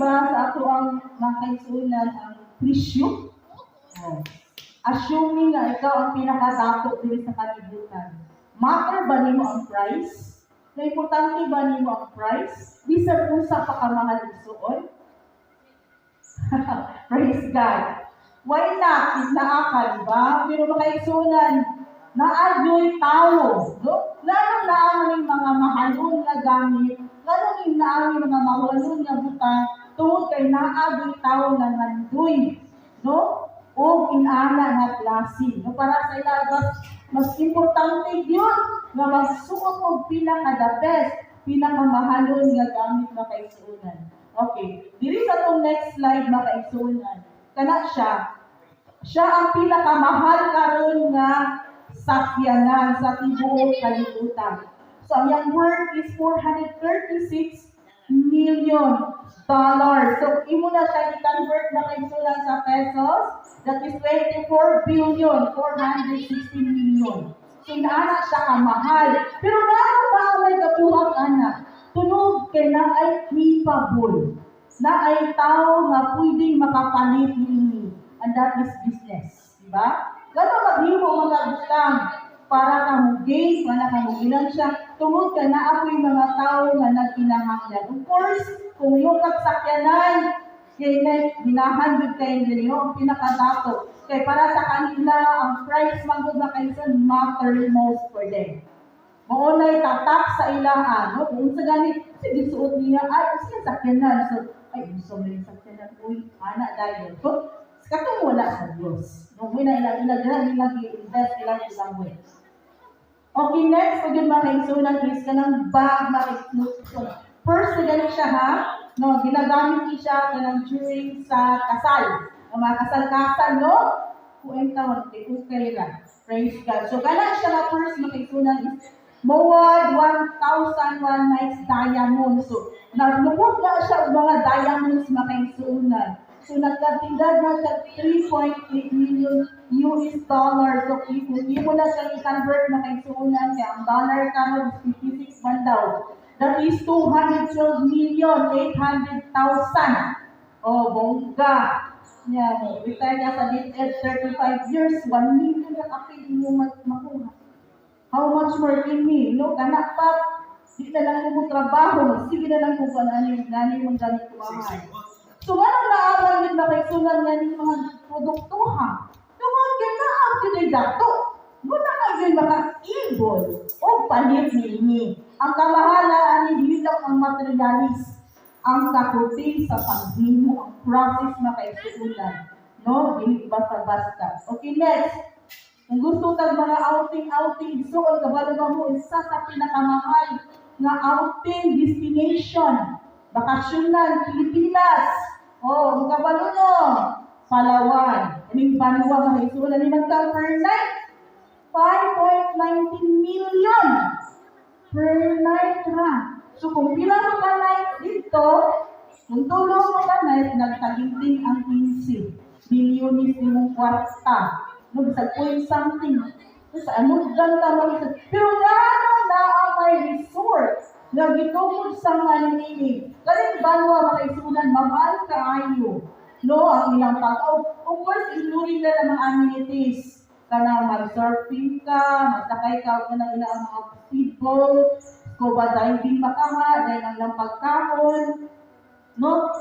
ba sa ato ang mga kaigsuonan ang presyo? Oh. Assuming nga ikaw ang pinakadato diri sa kalibutan. Matter ba nimo ang price? Na importante ba nimo ang price? Bisan unsa pa kamahal, igsuon? Praise God. Why not? If naa ka, di ba? Pero mga kaigsuonan, naa gyoy tao, no? Nganong naa man mga mahalon nga gamit, nganong naa may mga mahalon nga butang, tungod kay naa gyoy tao nga ngandoy, no? O inana nga klase. No, para sa ila mas importante gyud nga magsuot og pinaka the best, pinakamahalon nga gamit, mga kaigsuonan. Okay, diri sa atong next slide, mga kaigsuonan. Kana siya, siya ang pinakamahal karon nga sakyanan sa tibuok kalibutan. So ang iyang worth is $436 million. So imo na siya i-convert, mga kaigsuonan, sa pesos, that is 24 billion 460 million. So inaana siya kamahal. Pero ngano ba ang may kabuhat ana? Tungod kay naay capable. Naay tao nga pwedeng makapalit niini. And that is business. Diba? Gano'n maghimo mga butang para ka mo gain, para ka mo siya, tungod kay naa poy mga tao nga nagkinahanglan. Of course, kung yung kagsakyanan, kay na ginahan gud kay ninyo ang pinakadato. Kay para sa kanila, ang price man gud na kaysa matter most for them. Mao nay tatak sa ilaha, no? Kung unsa gani sige suot niya, ay sige sakyanan. So, ay gusto mo yung sakyanan, uy, ana dayon. So, katong wala sa Dios. No, mo na ilang ilang ilang ilang i-invest ilang ilang way. Okay, next, pag yun, mga kaigsuonan, is kanang bag, mga kaigsuonan. First, na ganun siya ha, no, ginagamit ni siya kanang during sa kasal. Ang mga kasal-kasal, no? Kung tawag, kay okay ra. Praise God. So, kana siya nga first, mga kaigsuonan, is Mouawad 1001 Nights Diamond. So, naglubog na siya og mga diamonds, mga kaigsuonan. So, nagkatindad na siya US$3.8 million. So, kung imo na siya i-convert, mga kaigsuonan, kaya ang dollar karon is 56 man daw. That is 212 million 800,000. Oh, bongga. Nya, mo retire ka sa DepEd 35 years, 1 million na kapil imo makuha. How much more kini? No, kana pa di na lang mo trabaho, sige na lang kung ano yung gani mong gamit kumahal. So, anong naaman yun na kay sunan nga ning mga produkto ha? Tungod kay naa gyud dato. Muna ka gyud maka-able o palit niini. Ang kamahala ani dili lang ang materialis, ang kakuti sa paghimo, ang process, mga kaigsuonan. No, dili basta-basta. Okay, next. Kung gusto kag mga outing-outing, igsuon, kabalo ba mo, isa sa pinakamahal nga outing destination, bakasyonan, Pilipinas. Oh, kabalo no. Palawan. Ining banwa, mga igsuon, ani man ka per night. 5.19 million per night ra. So kung pila mo ka night dito, kung tulo mo ka night, nagtaginting ang 15 milyones imong kwarta. No, bisag point something. Sa anong ganda mo isa. Pero ngano naa may resort nga gitukod sa mga nini. Kaning banwa, mga kaigsuonan, mahal kaayo. No, ang ilang pag of course, including na ng mga amenities. Kanang mag-surfing ka, magsakay ka og kanang ilang mga speedboat, scuba diving makaha, dahil ang ilang pagkaon, no?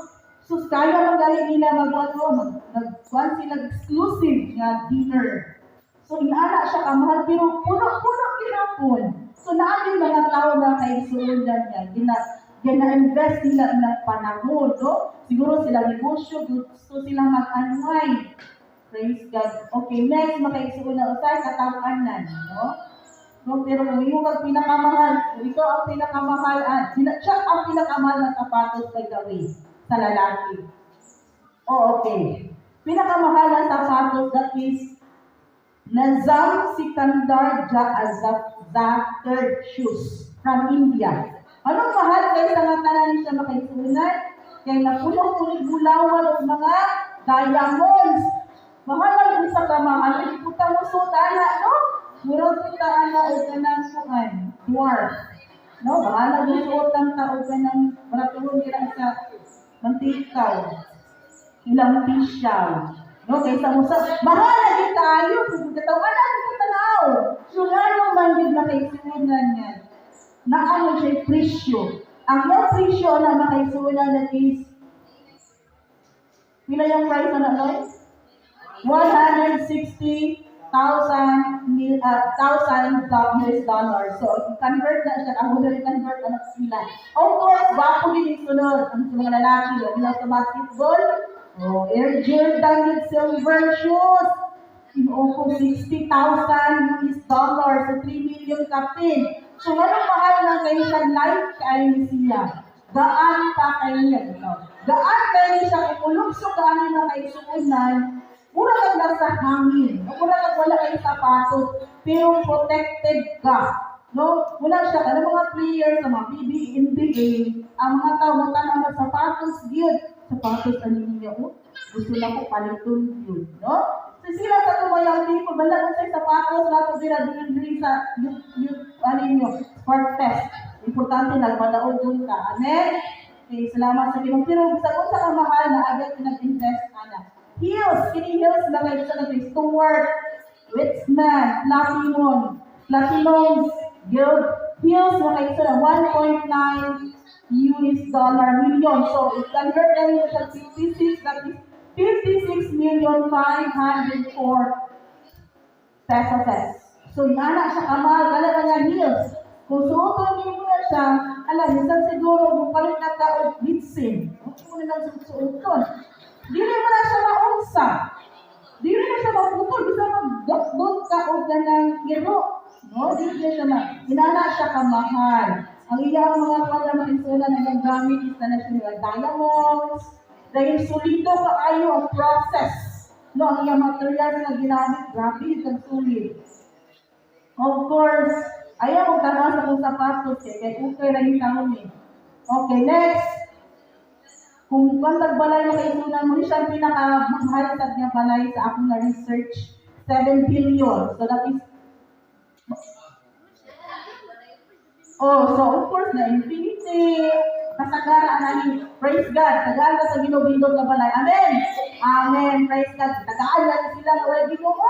So, kaya man gali nila mag ano, mag nagkuan sila exclusive nga dinner. So, inaana siya kamahal, pero puno-puno gihapon. So, naa yung mga tao na kaigsuonan niya, gina-invest nila ilang panahon, no? Siguro sila negosyo, gusto silang mag-unwind. Praise God. Okay, next, mga kaigsuonan, usay katawanan, no? No, pero kung imo kag pinakamahal, kung ikaw ang pinakamahal, ah, sila, siya ang pinakamahal na sapatos, by the way, sa lalaki. Oh, okay. Pinakamahal na sapatos, that is Nazam Sikandar Azaf third shoes from India. Anong mahal kay sa nga tanan siya, mga kaigsuonan? Kay napuno-puno bulawan og mga diamonds. Mahal ang isa ka mahal. Puta mo suot ana, no? Murag puta ana og kanang kuan, dwarf. No, bahala mo suot ang tao kanang baratuhon dira sa Mantikaw. Ilang pisyaw. No, kaysa mo sa mahal lagi kayo, katawanan sa tanaw. So ngano man gyud makaisunan yan? Naa siya presyo. Ang iyang presyo na makaisunan, that is pila yung price na guys? 160,000 thousand US dollars. So, convert na siya. Ang muna convert ano sila. Of course, gwapo din yung sunod. Ang sa mga lalaki, yung ilang sa basketball. Oh, Air Jordan with silver shoes. Tinuo ko 60,000 US dollars. So, 3 million kapin. So, anong mahal na kayo siya, light kayo ni siya. Gaan pa kayo niya. Ito. Gaan kayo siya, ikulukso kaano na kayo suunan, mura kag nasa hangin. Mura kag wala kay sapatos, pero protected ka. No? Wala siya kanang mga players sa mga PBA, NBA, ang mga tao mo tan ang sapatos gyud. Sapatos ani niya, oh. Gusto na ko paliton gyud, no? So sila sa tumayang people, bala kung sa sapatos nato dira diri sa youth, youth ano ninyo, sport fest. Importante nagmadaog dun ka. Amen. Okay, salamat sa Ginoo. Pero bisag unsa ka mahal na agad nag-invest ana. Heels, kini heels na kay sa nag Stuart Weitzman, Platinum, Platinum Guild heels na kay sa 1.9 US dollar million. So, i-convert na nyo siya 56, that is 56 million 504 pesos. So, yana siya kamahal, wala na nga heels. Kung suoton nimo na siya, ala, minsan siguro, kung palit na ka og bitsin, okay mo na lang suoton. Dili mo na siya maunsa. Dili na siya maputol, bisan magdokdot ka og kanang iro. No, dili na siya ma. Inana siya kamahal. Ang iyang mga kwan na makinsulan na iyang gamit is na siya mga diamonds. Dahil solido kaayo ang process. No, ang iyang materials na ginamit, grabe kag solid. Of course, ayaw mong tanaw sa kong sapatos eh, kay okay ra yung taon eh. Okay, next. Kung kung balay mo kay sunan mo siya ang pinakamahal sa niya balay sa akong na research, 7 billion. So that is. Oh, so of course na infinity, kasagara ani. Praise God. Tagaan ka sa Ginoo bindot nga balay. Amen. Amen. Praise God. Tagaan lang sila nga wala Ginoo.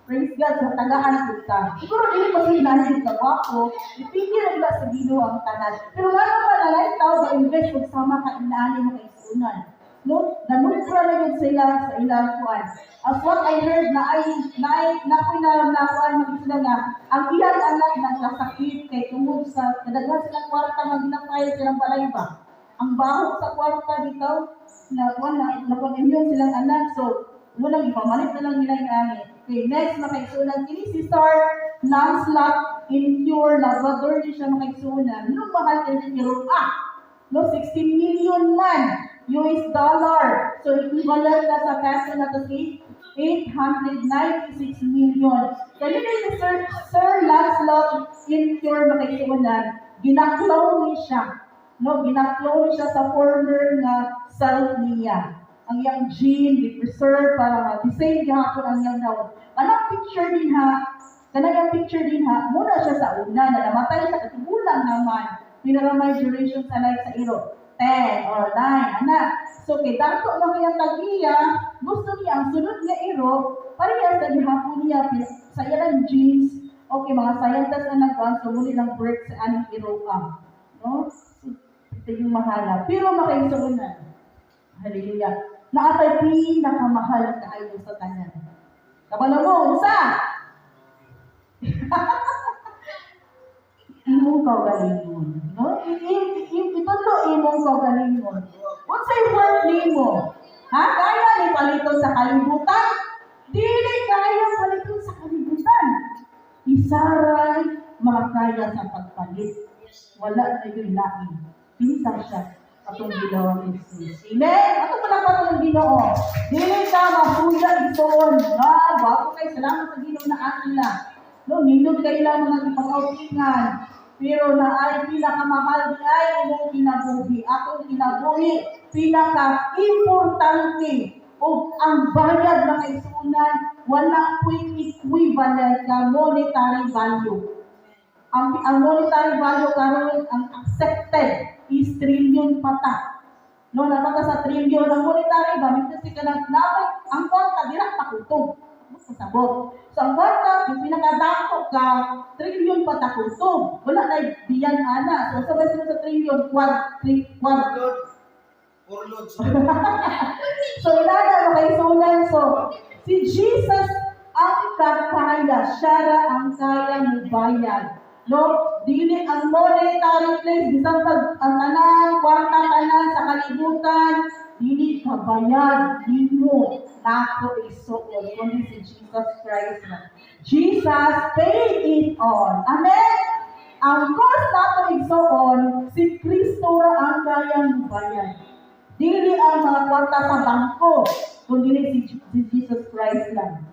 Praise God, sa tagaan pud ka. Siguro dili ko sila nani ka gwapo, ipigil lang sa Ginoo ang tanan. Pero ngano man na lain tao ga invest og sama ka inaani mo kay sunan. No, nanupra na yun sila sa ilang kuan. As what I heard na ay na ako'y na nakuan mag sila nga ang ilang anak nagkasakit kay tungod sa kadaghan silang kwarta nga ginapayad silang balay ba. Ang baho sa kwarta dito na kuan na na immune silang anak, so mo lang ipamalit na lang nila yung ani. Okay, next makaigsuonan kini si Sir Lancelot Incure Labrador ni siya makaigsuonan. Nung mahal kay ni ah, no, 16 million man US dollar. So equivalent na sa peso na to 896 million. Kaya ni Sir Lancelot Incure makaigsuonan, gina-clone ni siya. No, gina-clone siya sa former nga self niya. Ang iyang gene gi-preserve para ma-design gihapon ang iyang nawong. Kanang picture din ha, kanang iyang picture din ha, muna siya sa una na namatay siya katigulang naman. Pinaramay duration sa life sa iro. 10 or 9, ana. So, kay dato man kayang tag-iya, gusto niya ang sunod nga iro, parehas sa gihapon niya sa iyang genes. Okay, mga scientists na nagkuhan, so muli lang birth sa aning iro ka. No? So, ito yung mahala. Pero makaigsuonan. Hallelujah. Naatay pinakamahal kaayo sa tanan. Kabalo mo, unsa? Imong kaugalingon. No? Itudlo imong kaugalingon. Unsay worth nimo? Ha? Kaya ni paliton sa kalibutan? Dili kaya paliton sa kalibutan. Isaray makakaya sa pagpalit. Wala na yung lain. Kinsa siya? Atong Ginoong Jesus. Amen? Ato pala pa ng Ginoo. Dili ka mahuya itoon. Ha? Gwapo kay, salamat sa Ginoo na sila. No, nindot kay lang mga ipang-outingan. Pero na ay pinakamahal ni ay imong kinabuhi. Atong kinabuhi, pinaka-importante o ang bayad mga isunan, wala po'y equivalent na monetary value. Ang monetary value karon, ang accepted is trillion pata. No, naa pa ta sa trillion ang monetary ba, mintis ka ng napay ang kwarta dira pa kutob. Pasabot. So ang kwarta, yung pinakadako ka, trillion pa ta kutob. Wala na biyan ana. So sabay sila sa trillion, quad, tri, quad. Lord. Overload. So inana makaisunan. So si Jesus ang kakaya, siya ra ang kaya mubayad. No, dili ang monetary place, bisan pag ang tanan, kwarta tanan sa kalibutan, dili kabayad nimo nako isuod kundi si Jesus Christ na. Jesus paid it all. Amen. Ang cost nato, igsoon, si Kristo ra ang kayang mubayad. Dili ang mga kwarta sa bangko, kundi si Jesus Christ lang.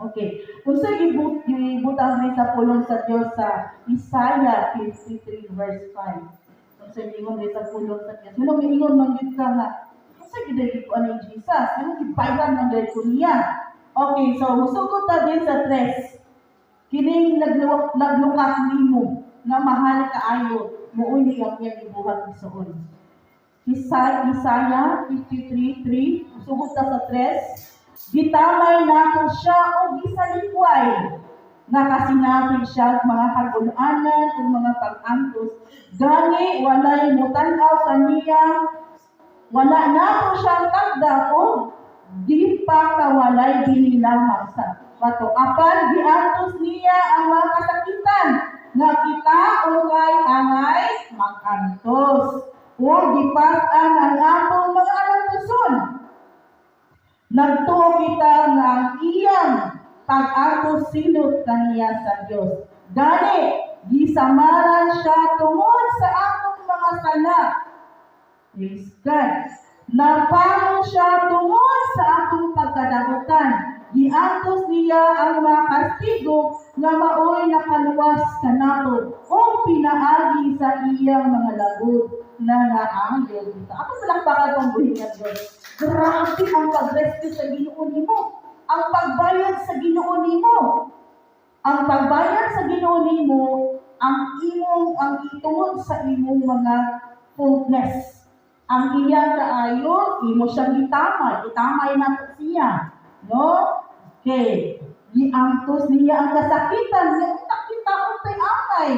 Okay. Unsa gibutang rin sa pulong sa Dios sa Isaiah 53 verse 5? Unsa giingon rin sa pulong sa Dios? Nganong miingon man gyud ka nga unsa gid ko ani Jesus? Nganong gibayran man gyud ko niya? Okay, so musugod ta din sa tres. Kining naglukat nimo nga mahal kaayo, mao ni ang iyang gibuhat, igsoon. Isaiah 53:3, sugod ta sa tres. Gitamay nako siya og gisalikway. Nakasinapit siya og mga kagul-anan ug mga pag-antos. Gani walay motan-aw kaniya, wala nato siya tagda og di pa kawalay dini lamang sa bato. Apan giantos niya ang mga kasakitan nga kita ungkay angay magantos. O gipas-an ang atong mga alantuson. Nagtuo kita nga ang iyang pag-antos silot kaniya sa Dios. Gani, gisamaran siya tungod sa atong mga sala. Praise God. Napano siya tungod sa atong pagkadaotan. Giantos niya ang mga kastigo nga maoy nakaluwas kanato o pinaagi sa iyang mga labot na naangyo kita. Ako palakpakan kong buhi nga Diyos. Grabe ang pag-rescue sa Ginoo nimo. Ang pagbayad sa Ginoo nimo. Ang pagbayad sa Ginoo nimo ang imong ang itungod sa imong mga faultness. Ang iyang kaayo, imo siyang gitamay, itamay nato siya. No? Okay. Giantos niya ang kasakitan nga unta kita untay angay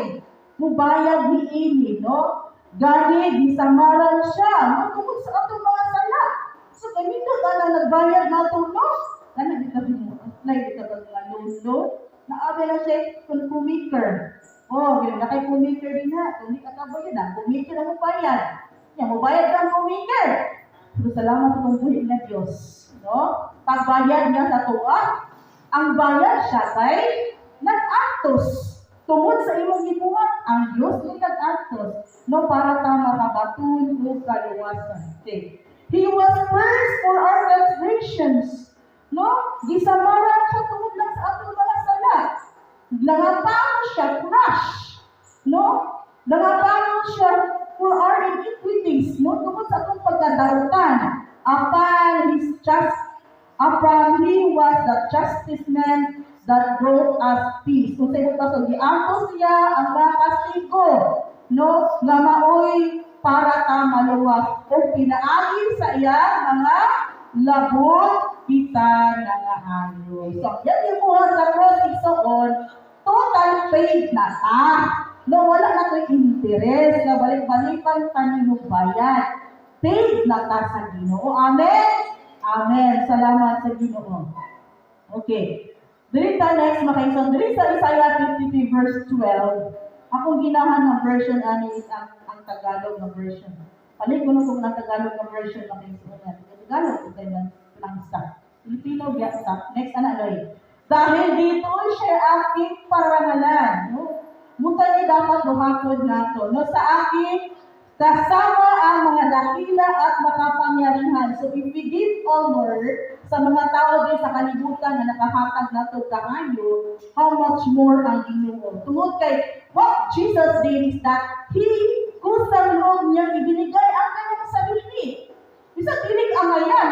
mubayad ni ini, no? Gani gisamaran siya no tungod sa atong mga sala. So kanindot ana nagbayad nato, no? Kana di ka mo apply di ka ba mga loan loan? Naabi lang siya kung kumiker. Oh, gina na kay kumiker din ha. Kung di ka kabayad na, kumiker ang mubayad. Ya, mubayad kang kumiker. Pero salamat sa itong buhi nga Diyos. No? Pagbayad niya sa tuwa, ang bayad siya kay nag-antos. Tungod sa imong gibuhat, ang Diyos ni nag-antos, no, para ta makabaton og kaluwasan. Okay. He was pierced for our transgressions. No? Gisamaran siya tungod lang sa atong mga sala. Nangapano siya, crush. No? Nangapano siya for our iniquities. No? Tungod sa atong pagkadaotan. Upon he was the chastisement that brought us peace. Kung sa imong pasok, giantos niya ang mga kastigo, no? Nga maoy para ta maluwas. O pinaagi sa iya mga labot kita nangaayo. So, yan yung buhat sa cross, igsoon, total paid na ta. No, wala na ko'y interest na balik-balikan kanino bayad. Paid na ta sa Ginoo. Amen? Amen. Salamat sa Ginoo. Okay. Dili ta next makaison. Dili sa Isaiah 53 verse 12. Akong ginahan ng version ani is ang Tagalog na version. Palit ko nung kung ang Tagalog na version, makaison na. Tagalog kung tayo ng langsa. Filipino gyata. Next ana loy. Dahil dito siya aking parangalan. No? Muta ni dapat buhaton nato. No, sa akin kasama ang mga dakila at makapangyarihan. So if we give honor sa mga tao din sa kalibutan nga nakahatag nato kaayo, how much more ang Ginoo? Tungod kay what Jesus did is that He kusang loob niyang ibinigay ang kanyang sarili. Bisan dili angayan.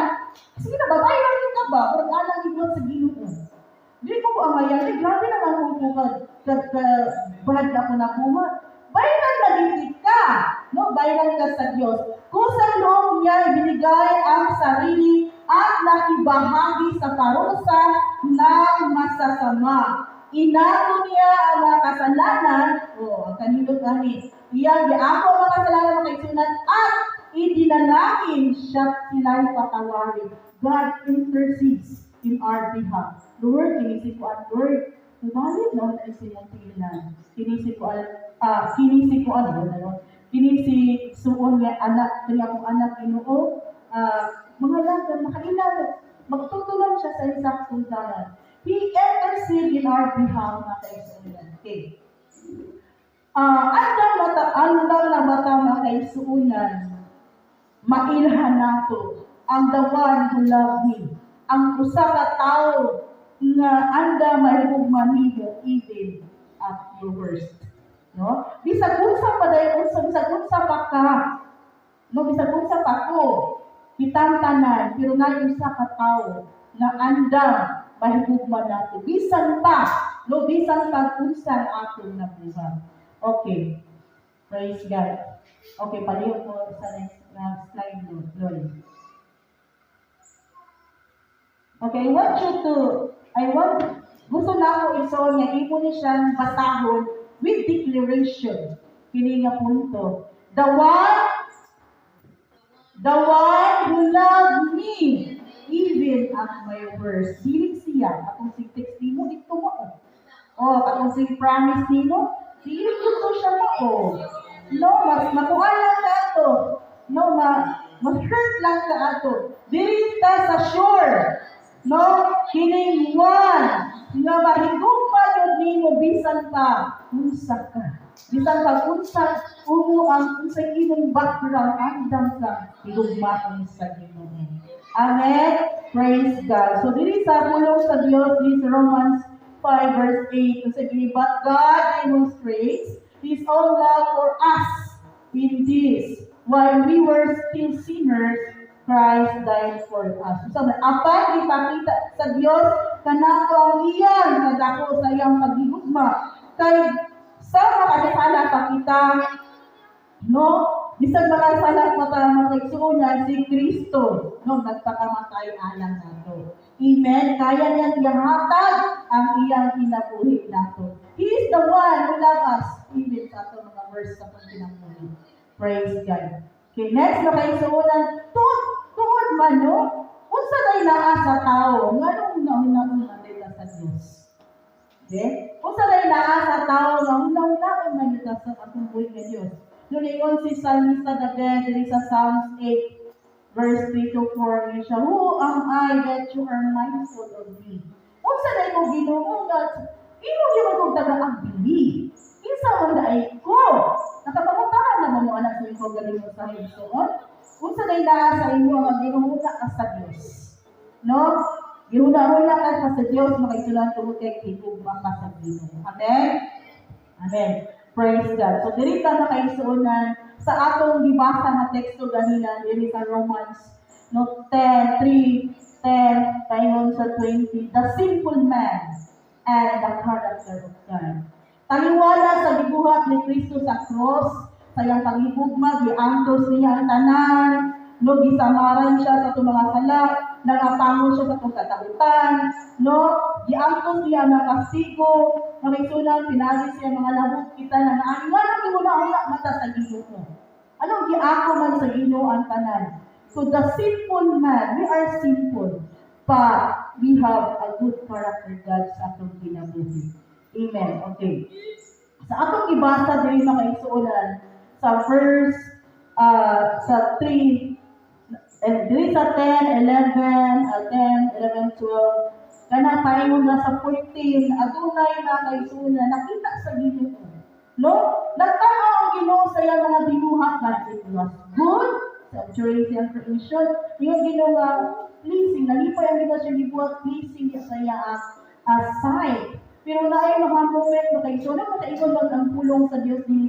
Sige na ba, bayaran ka ba? Murag anang ibuhat sa Ginoo. Dili ko ko angayan, eh, grabe naman kung ka, ka, ka, bahag ako nakuha. Bayaran na gid ka. No, bayaran ka sa Dios. Kusang loob niya sarili at nakibahagi sa parusa ng masasama. Inako niya ang mga kasalanan, oh, ang kanindot ani, iyang giako ang mga kasalanan, mga kaigsuonan, at idinalangin siya sila'y patawarin. God intercedes in our behalf. Lord, kini si kuan, Lord, mubalik na unta si imong tiilan. Kini si kuan, ano, kini si suon nga anak, kini akong anak, Ginoo, mga lagan, makaila, magtutulong siya sa insaktong dalan. He intercede in our behalf, mga kaigsuonan. Okay. Andam na bata, mga kaigsuonan, mailhan nato ang the one who loved me. Ang usa ka tawo nga andam mahigugma nimo even at your worst. No? Bisag unsa pa day unsa, bisag unsa pa ka. No, bisag unsa pa ko. Kitang tanan, pero naay usa ka tawo nga andam mahigugma nato. Bisan pa, no, bisan pa unsa ang atong nabuhat. Okay. Praise God. Okay, palihog ko sa next slide, Lord. Okay, I want, gusto na ako isuon nga imo ni siyang basahon with declaration. Kini nga punto. The one who loved me, even at my worst. Dili siya, atong sig text nimo, dito mo. Oh, atong sig promise nimo, dili gyud to siya mao. No, mas makuha lang ka ato. No, mas hurt lang ka ato. Dili ta sa sure. No, kining one nga mahigugma gyud nimo bisan pa unsa ka. Bisan pa unsa umo ang unsa imong background, andam ka higugmaon sa Ginoo. Amen. Praise God. So diri sa pulong sa Dios, this Romans 5 verse 8, unsa gini, "But God demonstrates His own love for us in this: while we were still sinners, Christ died for us." So, apan ipakita sa Dios kanato ang iyang kadako sa iyang paghigugma kay sa makasasala pa kita, no, bisag makasala pa ta, mga kaigsuonan, si Kristo, no, nagpakamatay alang nato. Amen. Kaya niyang ihatag ang iyang kinabuhi nato. He is the one who love us even sa atong mga worst sa atong kinabuhi. Praise God. Okay, next, mga kaigsuonan, tuod tuod man, no, unsa day naa sa tao nganong nauna-una man sa Dios? Okay? Unsa day naa sa tao nga una-unaon man ta sa atong buhi nga Dios? Nulingon si Psalmista David diri sa Psalms 8 verse 3 to 4 niya siya, "Who am I that you are mindful of me?" Unsa day mo, Ginoo, nga imo gyud kong taga-agbili? Kinsa man diay ko? Nakapangutana na mo anak sa imong galing mo sa higsuon? Unsa day naa sa imo nga ginuhuna ka sa Dios? No? Gihuna-huna ka sa Dios, mga kaigsuonan, tungod kay higugma ka sa Ginoo. Amen? Amen. Praise God. So diri ta, mga kaigsuonan, sa atong gibasa nga teksto ganina diri sa Romans, no, 10, 3, 10 paingon sa 20, the simple man and the character of God. Taliwala sa gibuhat ni Kristo sa cross, sa iyang pagihugma, giantos niya ang tanan, no, gisamaran siya sa atong mga sala, nangapango siya sa atong katakutan, no, giantos niya ang mga kastigo, mga kaigsuonan, pinagi siya mga lahot kita na naani, walang gihuna-huna mata sa Ginoo. Anong giako man sa Ginoo ang tanan? So the simple man, we are simple, but we have a good character God sa atong kinabuhi. Amen. Okay. Sa atong gibasa diri, mga kaigsuonan, sa verse sa 3 and diri sa 10, 11, 10, 11, 12, kana paingon na sa 14, adunay na kaigsuonan nakita sa Ginoo. No? Nagtanaw ang Ginoo sa iyang mga binuhat that it was good sa during siyang creation. Yung Ginoo nga pleasing, nalipay ang Ginoo sa gibuhat, pleasing niya sa iya sight. Pero naay mga moment, mga kaigsuonan, makaingon man ang pulong sa Dios dinhi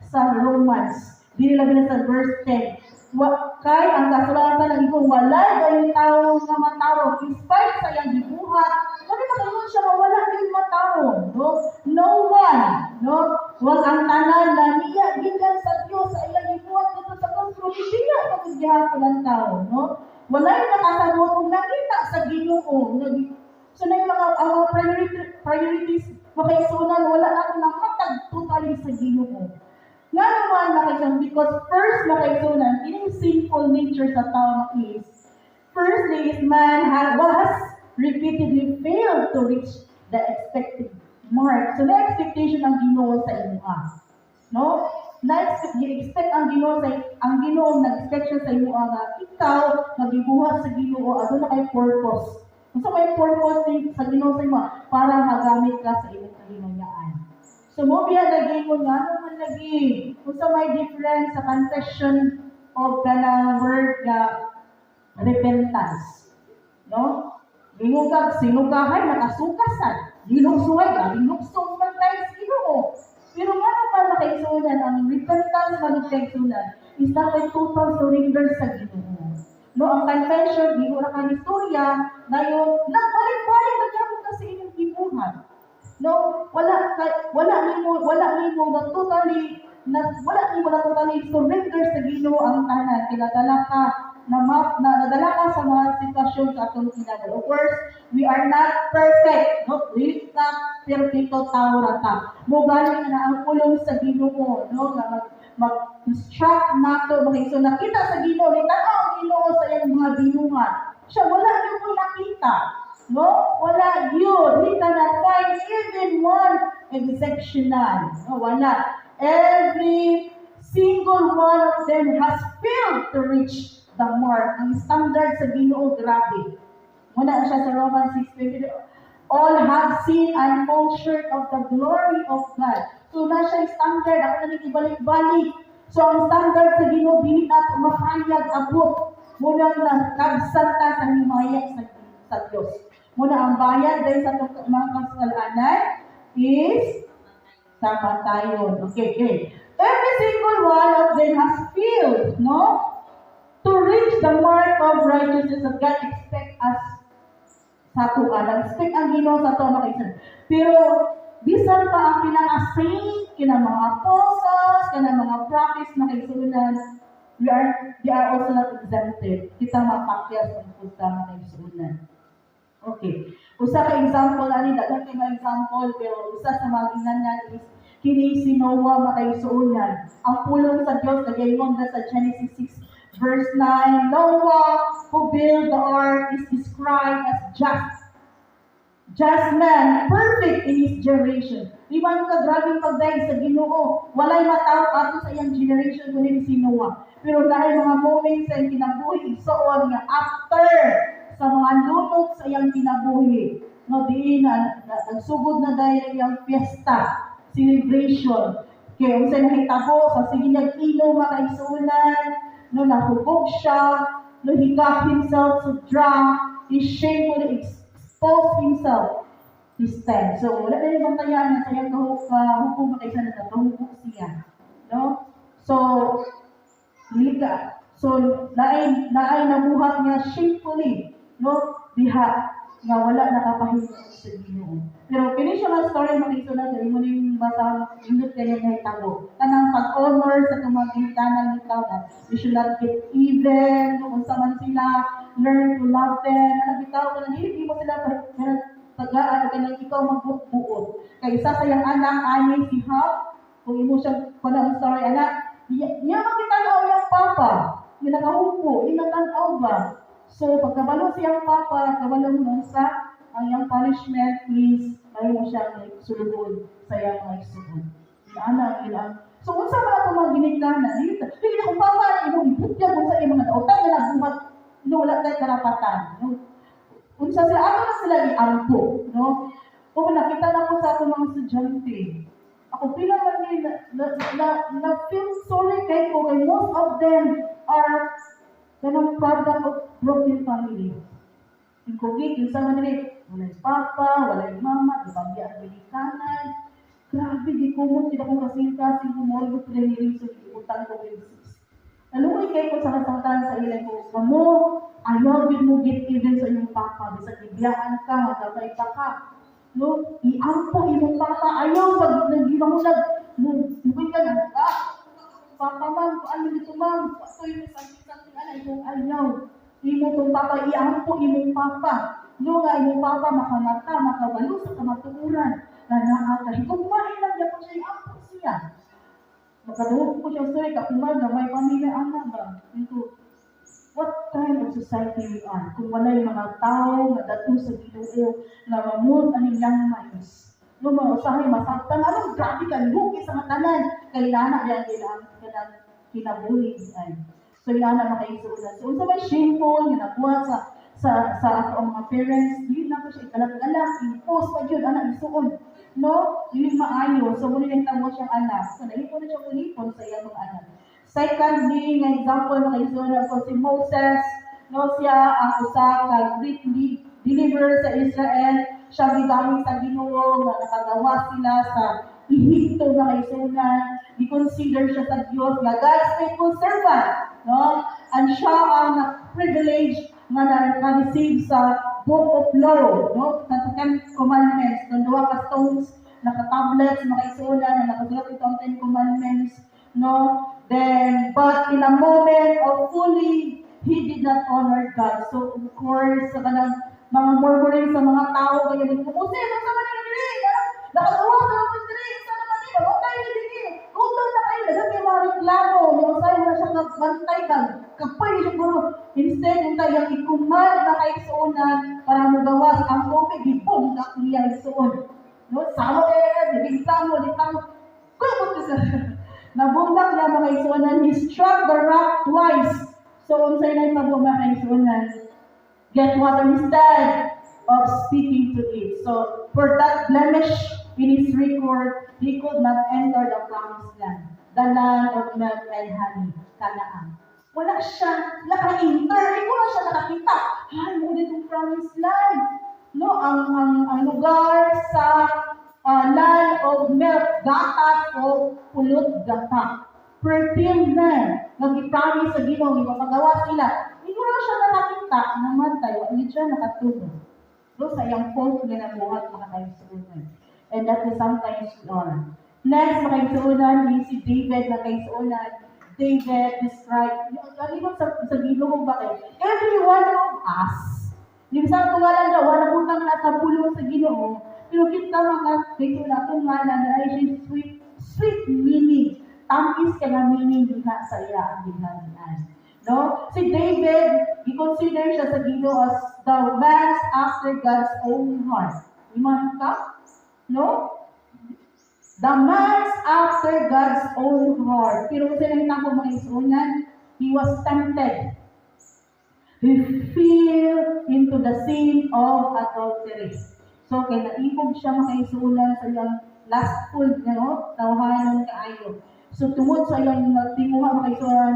sa Romans. Dili labi na sa verse 10. Wa, kay ang kasulatan ng ikaw, walay gayong tao nga matarong in spite sa iyang gibuhat. Kami makaingon siya nga wala gyud matarong, no? No one, no? Wag ang tanan na niya gikan sa Dios sa iyang gibuhat dito sa cross, pero biya pa gid gihapon ang tao, no? Walay nakasabot og nakita sa Ginoo. So na yung mga ang mga priorities, makaigsuonan, wala na akong nahatag totally sa Ginoo. Nga naman, makaigsuonan, because first, makaigsuonan, ining sinful nature sa tao is, firstly, is man was repeatedly failed to reach the expected mark. So, na expectation ang Ginoo sa imuha. No? Na-expect ang Ginoo sa ang Ginoo, nag-expect siya sa imuha nga ikaw magibuhat sa Ginoo, aduna kay purpose. Unsa may purpose ni sa Ginoo sa imuha? Para magamit ka sa imong kahimayaan. So mo biya nagingon nga ano man lagi unsa may difference sa confession of kanang word nga repentance. No? Ingon ka, sinugahay, nakasukasan. Ginuksuhay, grabing luksong man tayo sa Ginoo. Pero nga naman, makaigsuonan, ang repentance man, kaigsuonan, is dapat total surrender sa Ginoo. No, ang confession, di ko na kan istorya, dayon nagbalik-balik na gyapon ka sa inyong gibuhat. No, wala nimo na totally surrender sa Ginoo ang tanan. Kinadala ka na, ma, na nadala ka sa mga sitwasyon sa atong kinabuhi. Of course, we are not perfect. No, dili ta perfecto, tao ra ta. Mo galing na ang pulong sa Ginoo, no, nga mag-instruct nato, so nakita sa Ginoo, ni tan-aw ang Ginoo sa iyang mga binuhat. Siya wala gyud ko nakita. No? Wala yun. He cannot find even one exceptional. No, wala. Every single one of them has failed to reach the mark. Ang standard sa Ginoo, grabe. Muna siya sa Romans 6:20. All have sinned and fall short of the glory of God. So na siya standard. Ako na ning ibalik-balik. So ang standard sa Ginoo dili nato makayag abot. Muna na kabsan ta sa himaya sa Dios. Muna ang bayad dahil sa atong mga kasalanan is kamatayon. Okay. Every single one of them has failed, no? To reach the mark of righteousness that God expect us sa ato. Nag-expect ang Ginoo sa ato, mga kaisan. Pero bisan pa ang pinaka-saint, kina mga apostles, kina mga prophets na kaigsuonan, we are they are also not exempted. Kita mapakyas ang punta, mga kaigsuonan. Okay. Usa ka example ani, daghan kay mga example, pero usa sa mga ginganyan is kini si Noah, makaigsuonan. Ang pulong sa Dios nagaingon na sa Genesis 6 verse 9, Noah, who built the ark, is described as just man, perfect in his generation. Di ba ka grabing pagdayeg sa Ginoo? Walay matawo ato sa iyang generation kundi si Noah. Pero dahil mga moments sa iyang kinabuhi, igsoon, nga after sa mga lunok sa iyang kinabuhi, no, diin na nagsugod na dahil iyang fiesta, celebration. Kaya unsay nahitabo sa sige niyang inom, mga kaigsuonan, no, nahubog siya, no, he got himself so drunk, he shamefully exposed himself his time. So, wala na yung bantayan na sa iyang hukom, mga kaigsuonan, na kahubog siya. No? So, dili ka. So, naay nabuhat niya shamefully, no? Diha nga wala nakapahimuot sa Ginoo. Pero kini siya nga story, mga kaigsuonan, kay mo ning basa, indot kay nahitabo. Kanang pag-honor sa atong mga ginikanan ni na we should not get even, no, kung sa man sila, learn to love them. Ano bitaw kanang dili mo sila kanang tagaan o kanang ikaw magbuot. Kay isa sa iyang anak ani si Hap, kung imo siya kanang story anak, niya makitanaw yung papa, yung nakahupo, yung natanaw ba? So, pagkabalo siyang papa, kabalo mo sa ang iyang punishment is may mo siyang sulubon sa iyang mga igsuon. Anak, ilang. So, unsa man ato mga ginikanan? Dili dili na kung papa imong ibutyag unsa imong mga dautan nga nagbuhat, no, wala tay karapatan. No? Unsa sila, ato na sila iampo, no? Kung nakita na ko sa atong mga estudyante, ako pila man ni na feel sorry kay ko kay most of them are kanang product of broken family. Yung kugit, yung sa manila, walay papa, walay mama, di ba ang ginikanan. Grabe, di ko mo, sila kong kasing-kasing kumulog ko rin sa utang ko grade 6. Naluoy kay ko sa kasangtan sa ilang ko, kamo, ayaw din mo get even sa inyong papa, bisag ibiyaan ka, magkabay pa ka. No, iampo imong papa, ayaw pag nagimahunag, mo, mo ka, ah, papa man, kung ano dito ma'am, ito yung something, something, ano, imong ayaw. Imo tong papa, iampo imong papa. No nga imong papa makamata, makabalo sa kamatuoran. Na naa ka, higugmain lang gyapon siya, iampo siya. Makadungog ko siya, sir, kakuman na may pamilya ana ba? Ito, what kind of society we are kung walay mga tao nga dato sa Ginoo nga mamove aning young minds? No, mga usahay masabtan, anong grabe ka, lugi sa mga tanan. Kailangan yan ilang kanang kinabuhi ay. So, ilana makaisuunan. So, unsa may shameful nga nabuhat sa ato ang mga parents, dili na ko siya ikalag-alag, impose pa gyud ana isuon. No? Dili maayo. So, muna yung tamo siyang anak. So, nahimo na siya ulipon sa iyang mga anak. Secondly, nga example makaisuonan ko si Moses, no, siya ang usa ka great deliverer sa Israel. Siya gigamit sa Ginoo nga nakagawa sila sa Ehipto na kaisunan. I-consider siya sa Dios nga God's faithful servant, no? And siya ang privilege nga na-receive sa Book of Law, no? Sa Ten Commandments, kung duha ka stones, naka-tablets, makaisunan, na nakasulat ito ang Ten Commandments, no? Then, but in a moment of fully, he did not honor God. So, of course, sa kanang mga murmuring sa mga tao, kaya din, "Moses, ang sama nila diri, nakagawa sa mga diri, sa naman nila, mamatay na diri, gutom na kayo," daghan kay mga reklamo, yung usahay wala siya nagbantay ka, kapoy siya guro. Instead, yung tayang i-command na kaigsuonan para mogawas ang tubig, gibungak niya igsuon. No, sama kaya, reklamo, reklamo. Kumot sa nabungak niya mga igsuonan, he struck the rock twice. So, unsay nahitabo mga kaigsuonan? Get water instead of speaking to it. So, for that blemish in his record, he could not enter the promised land, the land of milk and honey, Canaan. Wala siya naka-enter, hindi wala siya nakakita. Ay, mo ditong promised land. No, ang lugar sa land of milk, gatas o pulot gata. Fertile land. Nag-promise sa Ginoo, ipapagawa sila. Hindi wala siya nakakita, namatay, hindi siya nakatulog. No, sa iyang fault nga nabuhat mga kaigsuonan. And that is sometimes we are. Next, mga kaigsuonan, is si David na kaigsuonan. David described, yung sa Ginoo ba kay every one of us, yung sa tungalan daw, wala butang na sa pulong sa Ginoo, pero kita mga kaigsuonan, tungalan na ay siya sweet, sweet meaning. Tamis ka nga meaning diha sa iya ang ginharian. No? Si David, i-consider siya sa Ginoo as the man after God's own heart. Iman ka? No? The man after God's own heart. Pero kung sila ko mga isunan, he was tempted. He fell into the sin of adultery. So, kay naibog siya makaisunan sa iyang lustful, no? Tawhanon kaayo. So, tungod sa iyang tinguha makaisunan,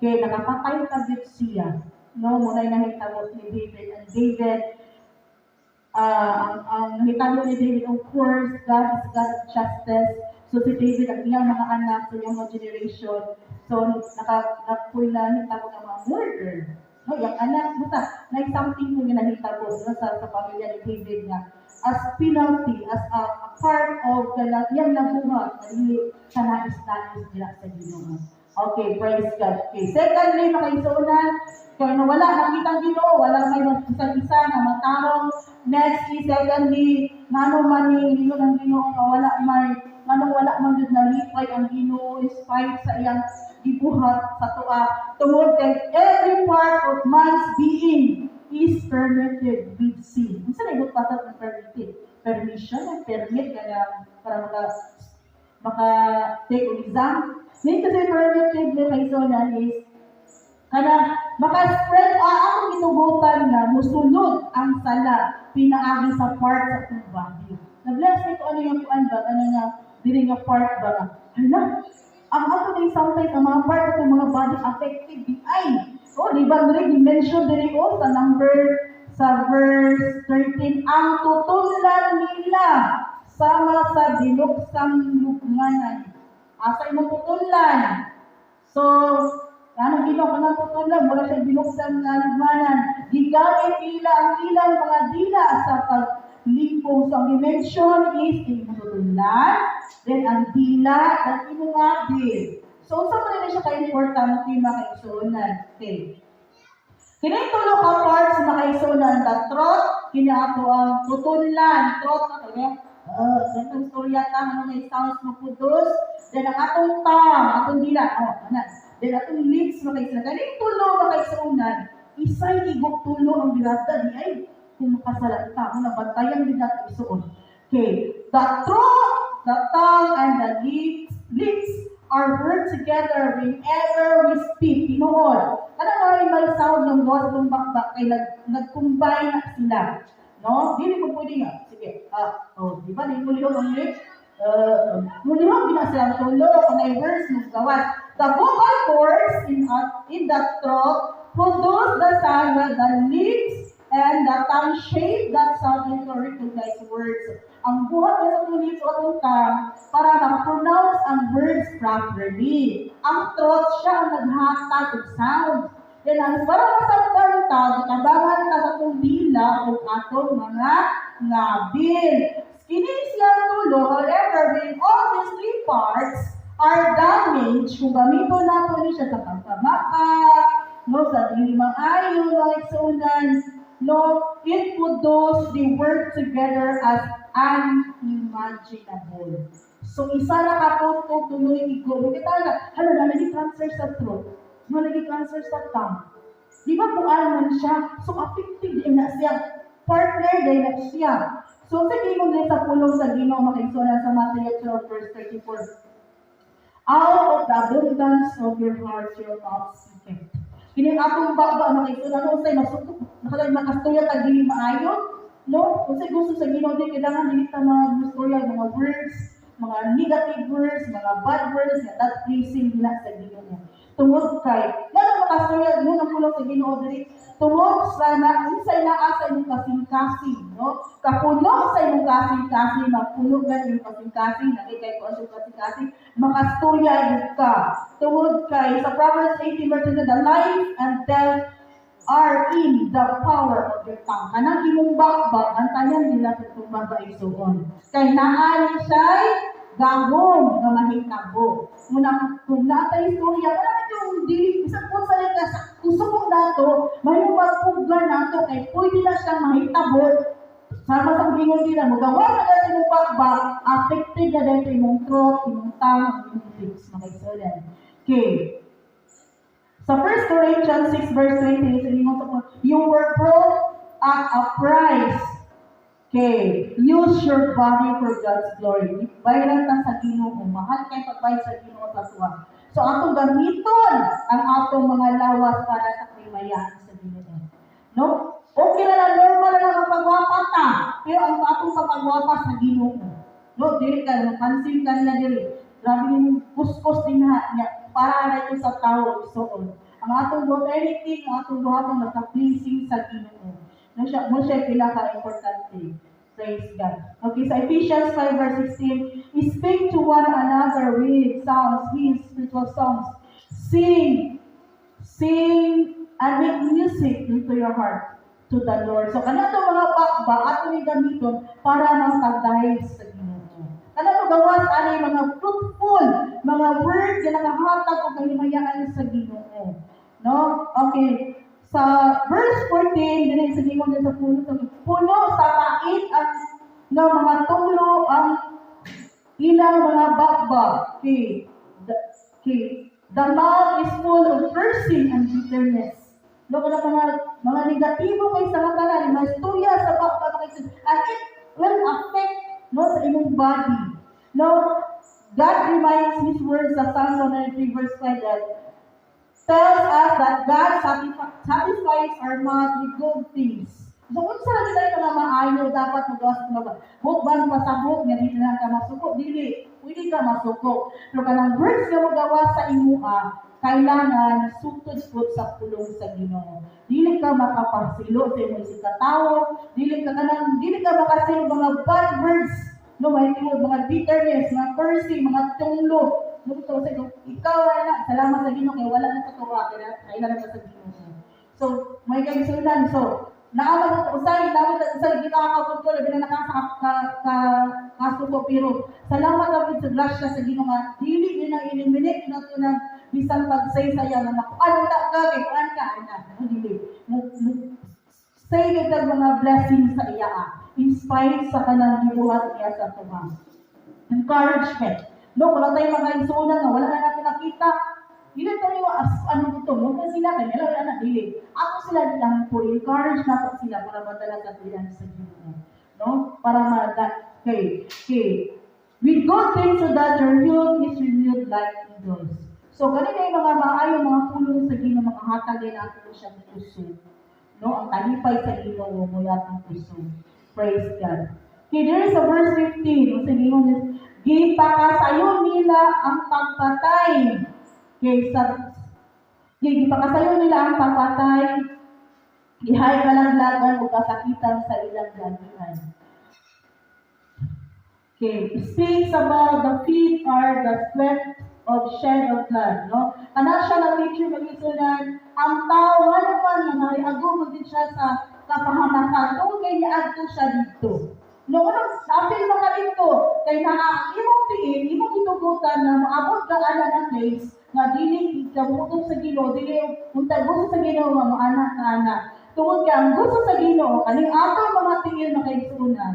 kay nakapatay ka gyud siya. No, muna'y nahitabo ni David. And David, ang nahitabo ni David, of course, God is God of justice. So si David, ang iyang mga anak sa iyang mga generation, so nakapoy na nahitabo ng mga murder. No, iyang anak, basta, na something po nga nahitabo, no, sa pamilya ni David nga as penalty, as a part of kanang iyang nabuhat, na dili siya nais-nais nila sa Ginoo. Okay, praise God. Okay, secondly, mga isuunan, kaya no, wala nakita ang Ginoo, wala may isa nga matarong. Next is secondly, ngano man ni ingon ang Ginoo nga wala may nganong wala man jud nalipay ang Ginoo despite sa iyang gibuhat sa atoa, tungod kay every part of man's being is permitted with sin. Unsa na ibot pa sa permitted? Permission, ang permit kaya para maka take og exam. Mean kasi permitted mo kay Sonan is kana maka-spread akong gitugutan nga musulod ang sala pinaagi sa part sa atong body. Na-bless ko ano yung kuan ba ano nga diri nga part ba nga hala ang ato din sometimes ang mga part sa atong mga body affected di ay. Oh, di ba diri mention diri oh sa number sa verse 13, ang tutunlan nila sama sa binuksang lugmanan. Asa imong tutunlan? So, anong ginoo kanang tutunlan? Wala siya binuksan nga lugmanan. Gigamit nila ang ilang mga dila sa paglimpong. So, ang dimension is imong tutunlan, then ang dila, ang imong abil. So, unsa man na siya ka-importante mga kaigsuonan? Okay. Kini tulo ka parts, mga kaigsuonan, the throat, kini ato ang tutunlan, throat na to, ganitong storya ta, ano may sounds mo produce, then ang atong tongue, atong dila, oh, ana, then atong lips, mga kaigsuonan. Kini tulo, mga kaigsuonan, isay igok tulo ang birada di ay kung makasala ta, kung nabantayan din nato isuon. Okay, the throat, the tongue, and the lips are work together whenever we speak. Tinuod. Kana mga may sound ng voice ng bakbak kay nag-combine na sila. No? Dili ko pwede nga. Sige. Ah, oh, di ba? Di mo lihok ang lips? Mulihok gina sila tulo kung ay words mo gawas. The vocal cords in the throat produce the sound while the lips and the tongue shape that sound into recognized words. Ang buhat na sa atong lips o atong tongue para ma-pronounce ang words properly. Ang throat, siya ang naghatag og sound. Then ang para masabtan ta, gitabangan ta sa atong dila o atong mga ngabil. Kini silang tulo, however, when all these three parts are damaged, kung gamiton nato ni siya sa pagpamaka, no, sa dili maayo, mga igsuonan, no, it produce the work together as unimaginable. So, isa na ka punto, tuloy igo. Kita na, hala, na lagi cancer sa throat, na lagi cancer sa tongue. Di ba kung man siya? So, affected din na siya. Partner din na siya. So, sa gingon din sa pulong sa Ginoo, mga kaigsuonan, sa Matthew 12 verse 34, "Out of the abundance of your heart, your mouth speaketh." Kini ang atong baba, mga kaigsuonan, ano unsay masuko, nakalay makastorya tag dili maayo, no? Unsay gusto sa Ginoo di kailangan dili ta mga istorya mga words, mga negative words, mga bad words nga not pleasing nila sa Ginoo. Tungod kay ngano makastorya mo ang pulong sa Ginoo diri, tungod sa na unsay naa sa imong kasing-kasing, no? Kapuno sa imong kasing-kasing, magpuno gan imong kasing-kasing, nakikay ko ang kasing-kasing, makastorya gyud ka. Tungod kay sa Proverbs 18 verse 20, "The life and death are in the power of your tongue." Kanang imong bakbak, antayan nila sa tumbang ba isuon. Kay naa ni siya'y gahom nga mahitabo. Muna, kung naa tay istorya, wala na yung dili, bisan kung sa ka sa kusuko nato, mahimo magpuglan nato kay pwede na siyang mahitabo. Sama sa gingon nila, magawa sa ka sa imong bakbak, affected na dahil imong throat, imong tongue, imong lips, mga igsuonan. Okay. Sa 1 Corinthians 6 verse 20, sa ingon sa, "You were bought at a price. Okay, use your body for God's glory." Bayaran ta sa Ginoo, mahal kay pagbayad sa Ginoo sa tuwa. So atong gamiton ang atong mga lawas para sa kahimayaan sa Ginoo. No? Okay na lang, normal na lang ang pagwapa ta, pero ang atong pagpagwapa sa Ginoo. No, dili ka mapansin ka nila dili. Grabe yung kuskos din ha niya para na ito sa tao isuon. Ang atong buhat, anything, ang atong buhaton naka-pleasing sa Ginoo. No siya mo siya pinaka-importante. Praise God. Okay, sa Ephesians 5 verse 16, "Speak to one another with psalms, hymns, spiritual songs. Sing, sing, and make music into your heart to the Lord." So, kana itong mga bakba, ato ni gamiton para magtagday sa Ginoo. Kana mo gawas ani mga fruitful, mga word nga nakahatag og kahimayaan sa Ginoo. No? Okay. Sa verse 14, dinhi sa gingon din sa puno sa pait ang nga mga tunglo ang ilang mga bakba. Okay. Okay. The mouth is full of cursing and bitterness. No, kana mga negatibo kay sa tanan, mga istorya sa bakba mga, and it will affect, no, sa imong body. No, God reminds His words sa Psalms 103 verse 5 that tells us that God satisfies our mouth with good things. So, unsa ra gid mga maayo dapat magawas mga bukban pasabot nga dili na ka masuko, dili pwede ka masuko. Pero kanang words nga magawas sa imuha, kailangan sutod pud sa pulong sa Ginoo. Dili ka makapasilo sa imong isig katawo, dili ka kanang dili ka makasilo mga bad words, no, may tinuod mga bitterness, mga cursing, mga tunglo. No, so, sa ikaw na, salamat sa Ginoo kay wala na sa tuwa, kaya kailangan ka sa Ginoo. So, may kaisulan. So, naama usay naman usay di ka makakontrol labi na nakasa ka ka kasuko, pero salamat ra sa grasya sa Ginoo nga dili yun ang eliminate nato ng Bisan pag-say sa iya nga makuan ta ka, kay kuan ka, ana, no, dili. Mo say kag mga blessings sa iya, ah, in spite sa kanang gibuhat niya sa tuwa. Encouragement. No, wala tayong mga igsuonan nga wala na natin nakita. Dili tayo as ano ito, mo na sila kay wala na dili. Ako sila lang po encourage nato sila para madala sa tuyan sa Ginoo. No? Para ma kay with good things so that your youth is renewed like eagles. So kanina yung mga maayong mga pulong sa Ginoo makahatag din ato siya kusog. No, ang kalipay sa Ginoo mo atong kusog. Praise God. Okay, there is a verse 15. Ang sabihin mo, gipakasayon nila ang pagpatay. Okay, sa okay, gipakasayon nila ang pagpatay. Ihay kalaglagan o kasakitan sa ilang gagihan. Okay, it speaks about the feet are the sweat of shed of blood, no? Kana siya na picture, mga igsuonan, ang tao wala man nga nariago mo din siya sa kapahamakan tungod kay niadto siya dito. No, ano, apil mga dito, kay naa imong tiil, imong gitugutan na moabot ka ana nga place nga dili ka mutuo sa Ginoo, dili unta gusto sa Ginoo nga moana ka ana. Tungod kay ang gusto sa Ginoo, kaning atong mga tiil, mga igsuonan,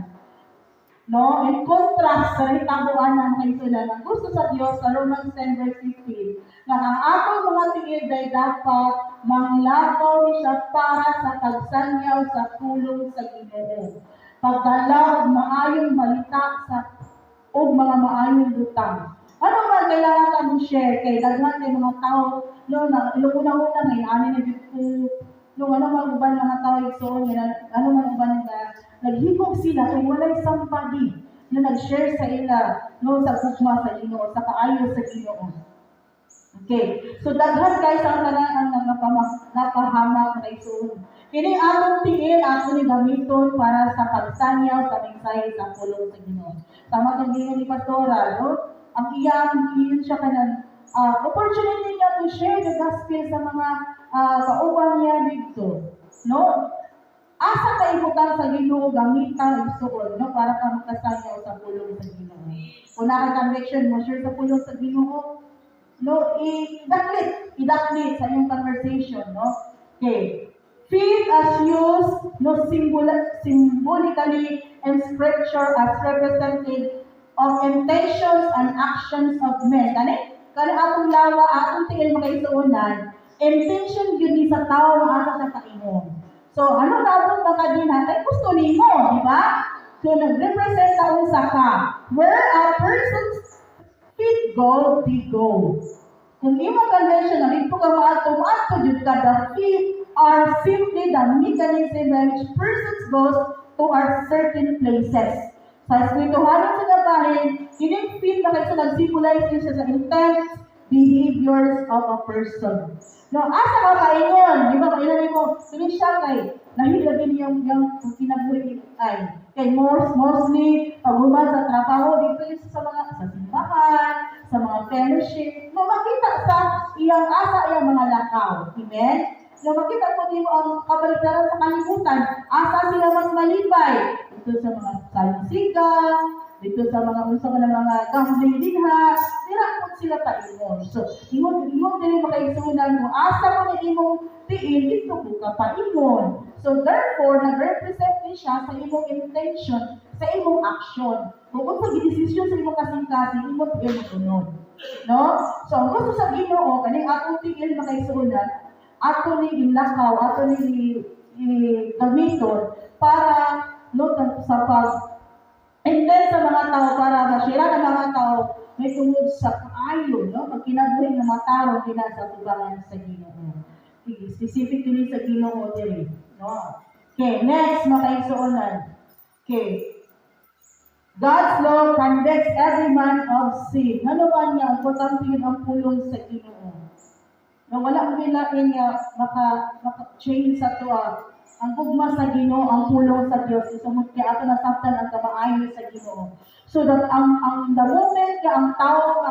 no? In contrast sa nahitabuan ng mga igsuonan, ang gusto sa Dios sa Romans 10 verse 15, nga ang atong mga tiil day dapat manglakaw siya para sa pagsanyaw sa pulong sa Ginoo. Pagdala og maayong balita sa og mga maayong butang. Ano man kailangan ka mo share kay daghan kay mga tao, no, na una-una ngay ani ni ko, no, ano man uban mga tao, igsoon, nga ano man uban nga naghigog sila kay walay somebody na nag-share sa ila, no, sa gugma sa Ginoo, sa kaayo sa Ginoo. Okay. So daghan kay sa tanan ang napahamak, mga igsoon. Kini atong tiil ato ni gamiton para sa pagsanyaw sa mensahe sa pulong sa Ginoo. Tama kang giingon ni Pastora, no? Ang iyang iyon siya kanang opportunity niya to share the gospel sa mga kauban niya dito. No? Asa ka ibutang sa Ginoo gamita, igsuon, no, para ka makasanyaw sa pulong sa Ginoo. Kung naa kay conviction mo share sa pulong sa Ginoo, no, idaklit, idaklit sa iyong conversation, no? Okay. Feet as used, no, symbolically in scripture as representative of intentions and actions of men. Kani? Kani atong lawa, atong tiil, mga igsuonan, intention yun ni sa tao nga asa sa paingon. So, ano na atong mga dinha? Kay gusto nimo, di ba? So, nag-represent sa unsa ka. Where a person's feet go, they go. Kung imong convention na dito ka maadto, maadto jud ka. The feet are simply the mechanism by which persons goes to are certain places. Sa Espirituhanon sa gabahin, kining feet na kay sa nag-symbolize din siya sa intent, behaviors of a person. No, asa ka paingon? Di ba kailan mo kini siya kay nahila din yung kinabuhi ay kay mostly pag human sa trabaho dito yun sa mga sa simbahan, sa mga fellowship, no, makita sa iyang asa iyang mga lakaw. Amen? No, makita po nimo ang kabaligtaran sa kalibutan, asa sila mas malipay? Dito sa mga salsiga, dito sa mga unsa man ang mga gambling dinha, dira po sila paingon. So, ingon dili makaigsuonan mo asa mo ni imong tiil dito ko ka paingon. So therefore, nag-represent din siya sa imong intention, sa imong action. Kung unsa gidesisyon sa imong kasing-kasing, imong tiil mosunod. No? So ang gusto sa Ginoo kaning atong tiil, mga kaigsuonan, ato ni ilakaw, ato ni gamiton para, no, sa pag and then sa mga tao para masira ng mga tao may tungod sa kaayo, no, pagkinabuhi ng mga tao dina sa tubangan sa Ginoo. Okay, specifically sa Ginoo diri, no? Okay, next, mga kaigsuonan. Okay. God's law convicts every man of sin. Ano man niya, importante yun ang pulong sa Ginoo. No, wala ko lain nga maka change sa tuwa. Ang gugma sa Ginoo, ang pulong sa Dios, isumod kay ato nasabtan ang kamaayo sa Ginoo. So that ang the moment nga ang tao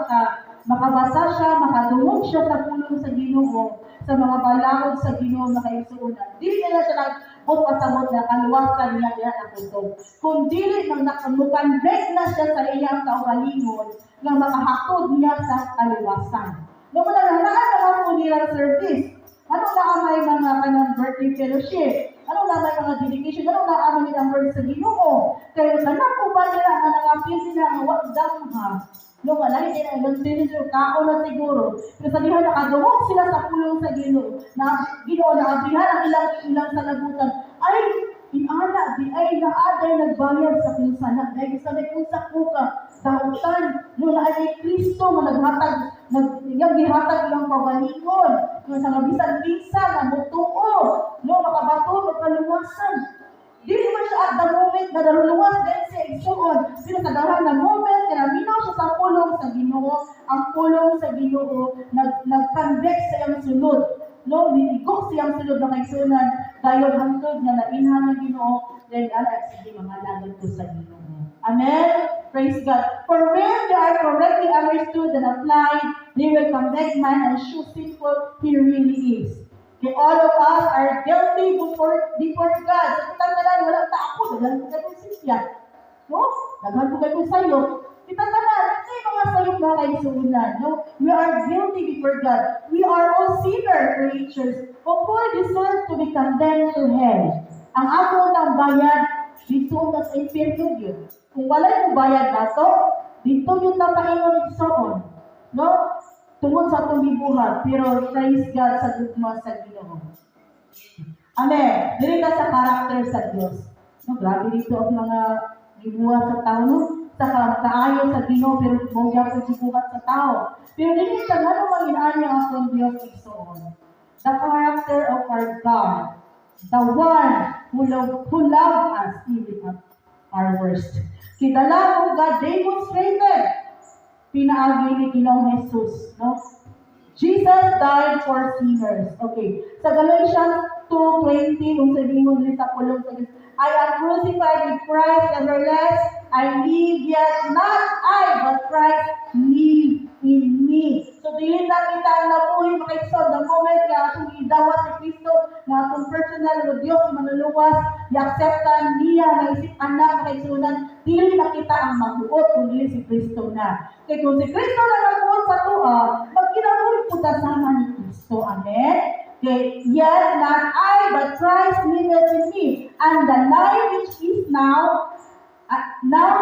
makabasa siya, makadungog siya sa pulong sa Ginoo, sa mga balaod sa Ginoo, mga kaigsuonan, dili na siya nag pasabot na kaluwasan niya diha nakutob. Kung dili nang nakamukan na siya sa iyang kaugalingon nga makahatod niya sa kaluwasan. No, wala na naa mga funeral service. Ano na ang may mga kanang birthday fellowship? Ano na may mga dedication? Ano na ang mga birthday sa Ginoo? Kaya tanan ko ba nila nga nangapil nila nga wa damha? No, wala hindi na ilang tinidor kao na siguro. Pero sa diha nakadungog sila sa pulong sa Ginoo. Na Ginoo na abrihan ang ilang ilang salagutan. Ay, inana di ay naaday nagbayad sa kung sana. Dahil sa may kung sa kuka dautan no na ay Kristo nga naghatag nag iyang gihatag iyang pabalingon nga sa nga bisan kinsa nga motuo, no, makabaton og kaluwasan. Dili man siya at the moment na naluluwas din siya, igsuon. Pero sa dahang na moment na naminaw siya sa pulong sa Ginoo, ang pulong sa Ginoo nag nag-convict sa iyang sulod. No, niigo sa iyang sulod na kaigsuonan dayon hangtod nga nainhan ng Ginoo, then ala, sige, mga lagad ko sa Ginoo. Amen. Praise God. For when they are correctly understood and applied, they will convict man and show sinful he really is. Okay, all of us are guilty before God. Sa kitang tanan, wala ta ako. Daghan ko kayo siya. No? Daghan ko kayo sayop. Kita tanan, ito yung mga sayop na kaigsuonan. No? We are guilty before God. We are all sinner creatures who fully deserve to be condemned to hell. Ang ato ng bayad, dito na sa impyerno yun. Kung walay mo bayad nato, dito yung tapaingon igsoon. No? Tungod sa atong gibuhat, pero praise God sa gugma sa Ginoo. Amen. Dili ka sa karakter sa Dios. No, grabe dito ang mga gibuhat sa tao, no? Sa kaayo sa Ginoo pero mo gyapon gibuhat sa tao. Pero dili ka ngano man inani ang atong Dios, igsoon. The character of our God, the one who loved us even at our worst. Kita lang God demonstrated pinaagi ni Ginoong Jesus, no? Jesus died for sinners. Okay. Sa Galatians 2:20, kung sabihin mo diri sa pulong sa Diyos, "I am crucified with Christ, nevertheless, I live, yet not I, but Christ live in me." So, dili na kita ang nabuhi, mga igsoon, the moment nga atong gidawat si Kristo, nga atong personal nga Diyos manluluwas, i-acceptan niya nga isip anak, mga kaigsuonan, dili na kita ang magbuot, kundi si Kristo na. Kay kung si Kristo na nagbuot sa atoa, magkinabuhi po ta sama ni Kristo. Amen? Okay, "Yet not I, but Christ liveth in me. And the life which is now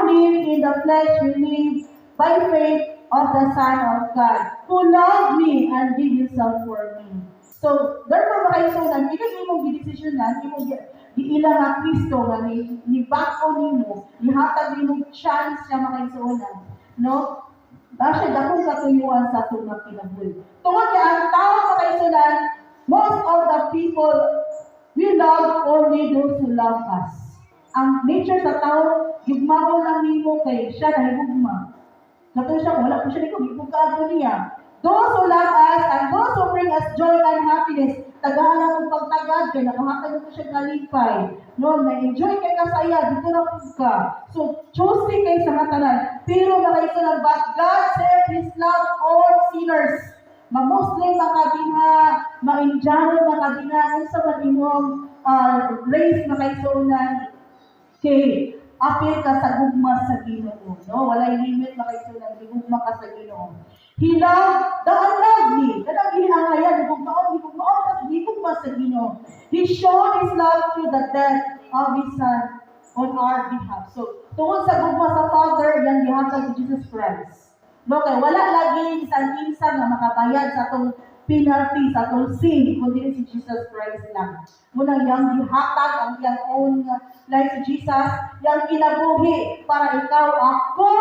live in the flesh, we live by faith of the Son of God, who loved me and gave himself for me." So, therefore, mga kaigsuonan, kini imong gidesisyonan, imong giila nga Kristo nga ni bako nimo, nihatag nimo chance siya, mga kaigsuonan, no? Dahil siya dakong katuyuan sa atong nga kinabuhi. Tungod kay ang tao, mga kaigsuonan, most of the people, we love only those who love us. Ang nature sa tao, gugmaon lang nimo kay siya nahigugma. Kato siya, wala po siya niko, gipugkaad niya. Those who love us and those who bring us joy and happiness, tagaan lang kong pagtagad, kay nakahatag ko siya kalipay. No, na-enjoy kay kasaya, dito na pud ka. So, choosy kay sa tanan. Pero mga lang, but God set His love all sinners. Ma-Muslim makadinha, ma-Indiano makadinha, unsa man imong race, mga kaigsuonan, kay apil ka sa gugma sa Ginoo, no? Walay limit, mga kaigsuonan, gugma ka sa Ginoo. He loved the unlovely. Kanang gihangayan, gugmaon, gugmaon ka, gugma sa Ginoo. He showed His love through the death of His Son on our behalf. So, tungod sa gugma sa Father, yan gihatag si Jesus Christ. No, kay wala lagi isang insan nga makabayad sa atong penalty, sa atong sin, kundi si Jesus Christ lang. Muna yang gihatag ang iyang own life si Jesus, yang kinabuhi para ikaw, ako,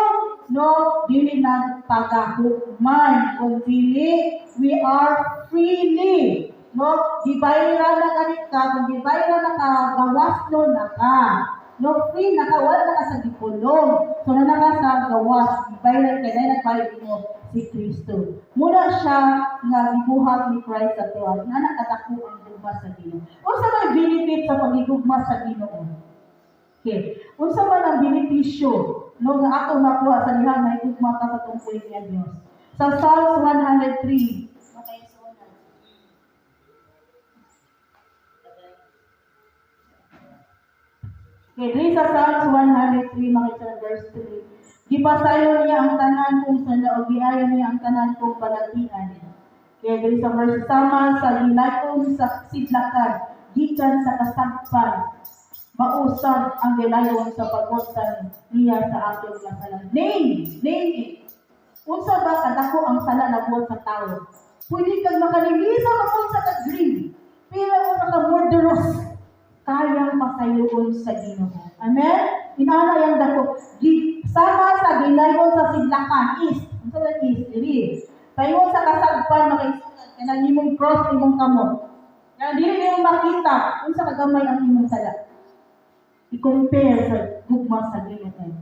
no, dili nagpagahukman, kung dili, we are freely, no, gibayra na ganit ka, kung gibayra na ka, gawas no na ka. No, free na ka, wala na ka sa gikulong. So, na ka sa gawas, gibayra kay dahil nagbayad mo si Kristo. Muna siya nga gibuhat ni Christ sa tuwa, nga nakadako ang gugma sa Ginoo. Unsa may benefit sa pagigugma sa Ginoo? Okay. Unsa man ang benepisyo, no, nga ato makuha sa diha may gugma ta sa tungkol niya Dios? Sa Psalms 103, okay, so na. Okay, diri sa Psalms 103, mga sa verse 3. "Gipasayo niya ang tanan kong sala ug giayo niya ang tanan kong balatian." Kaya diri sa verse, sama sa gilayon sa sidlakan, gikan sa kasagpan, mausab ang gilayon sa pagwagtan niya sa atong mga sala. Name, name it. Unsa ba kadako ang sala na buhat sa tao? Pwede kang makalilisa maunsa ka dream. Pero kung ka murderous, kayang pasayoon sa Ginoo. Amen? Inana yang dako. Sama sa gilayon sa sidlakan, east. Unsa ba east? Diri. Tayo sa kasagpan, makaisunan kanang imong cross imong kamot. Kaya dili nimo makita unsa kagamay ang imong sala. I-compare sa gugma sa Ginoo.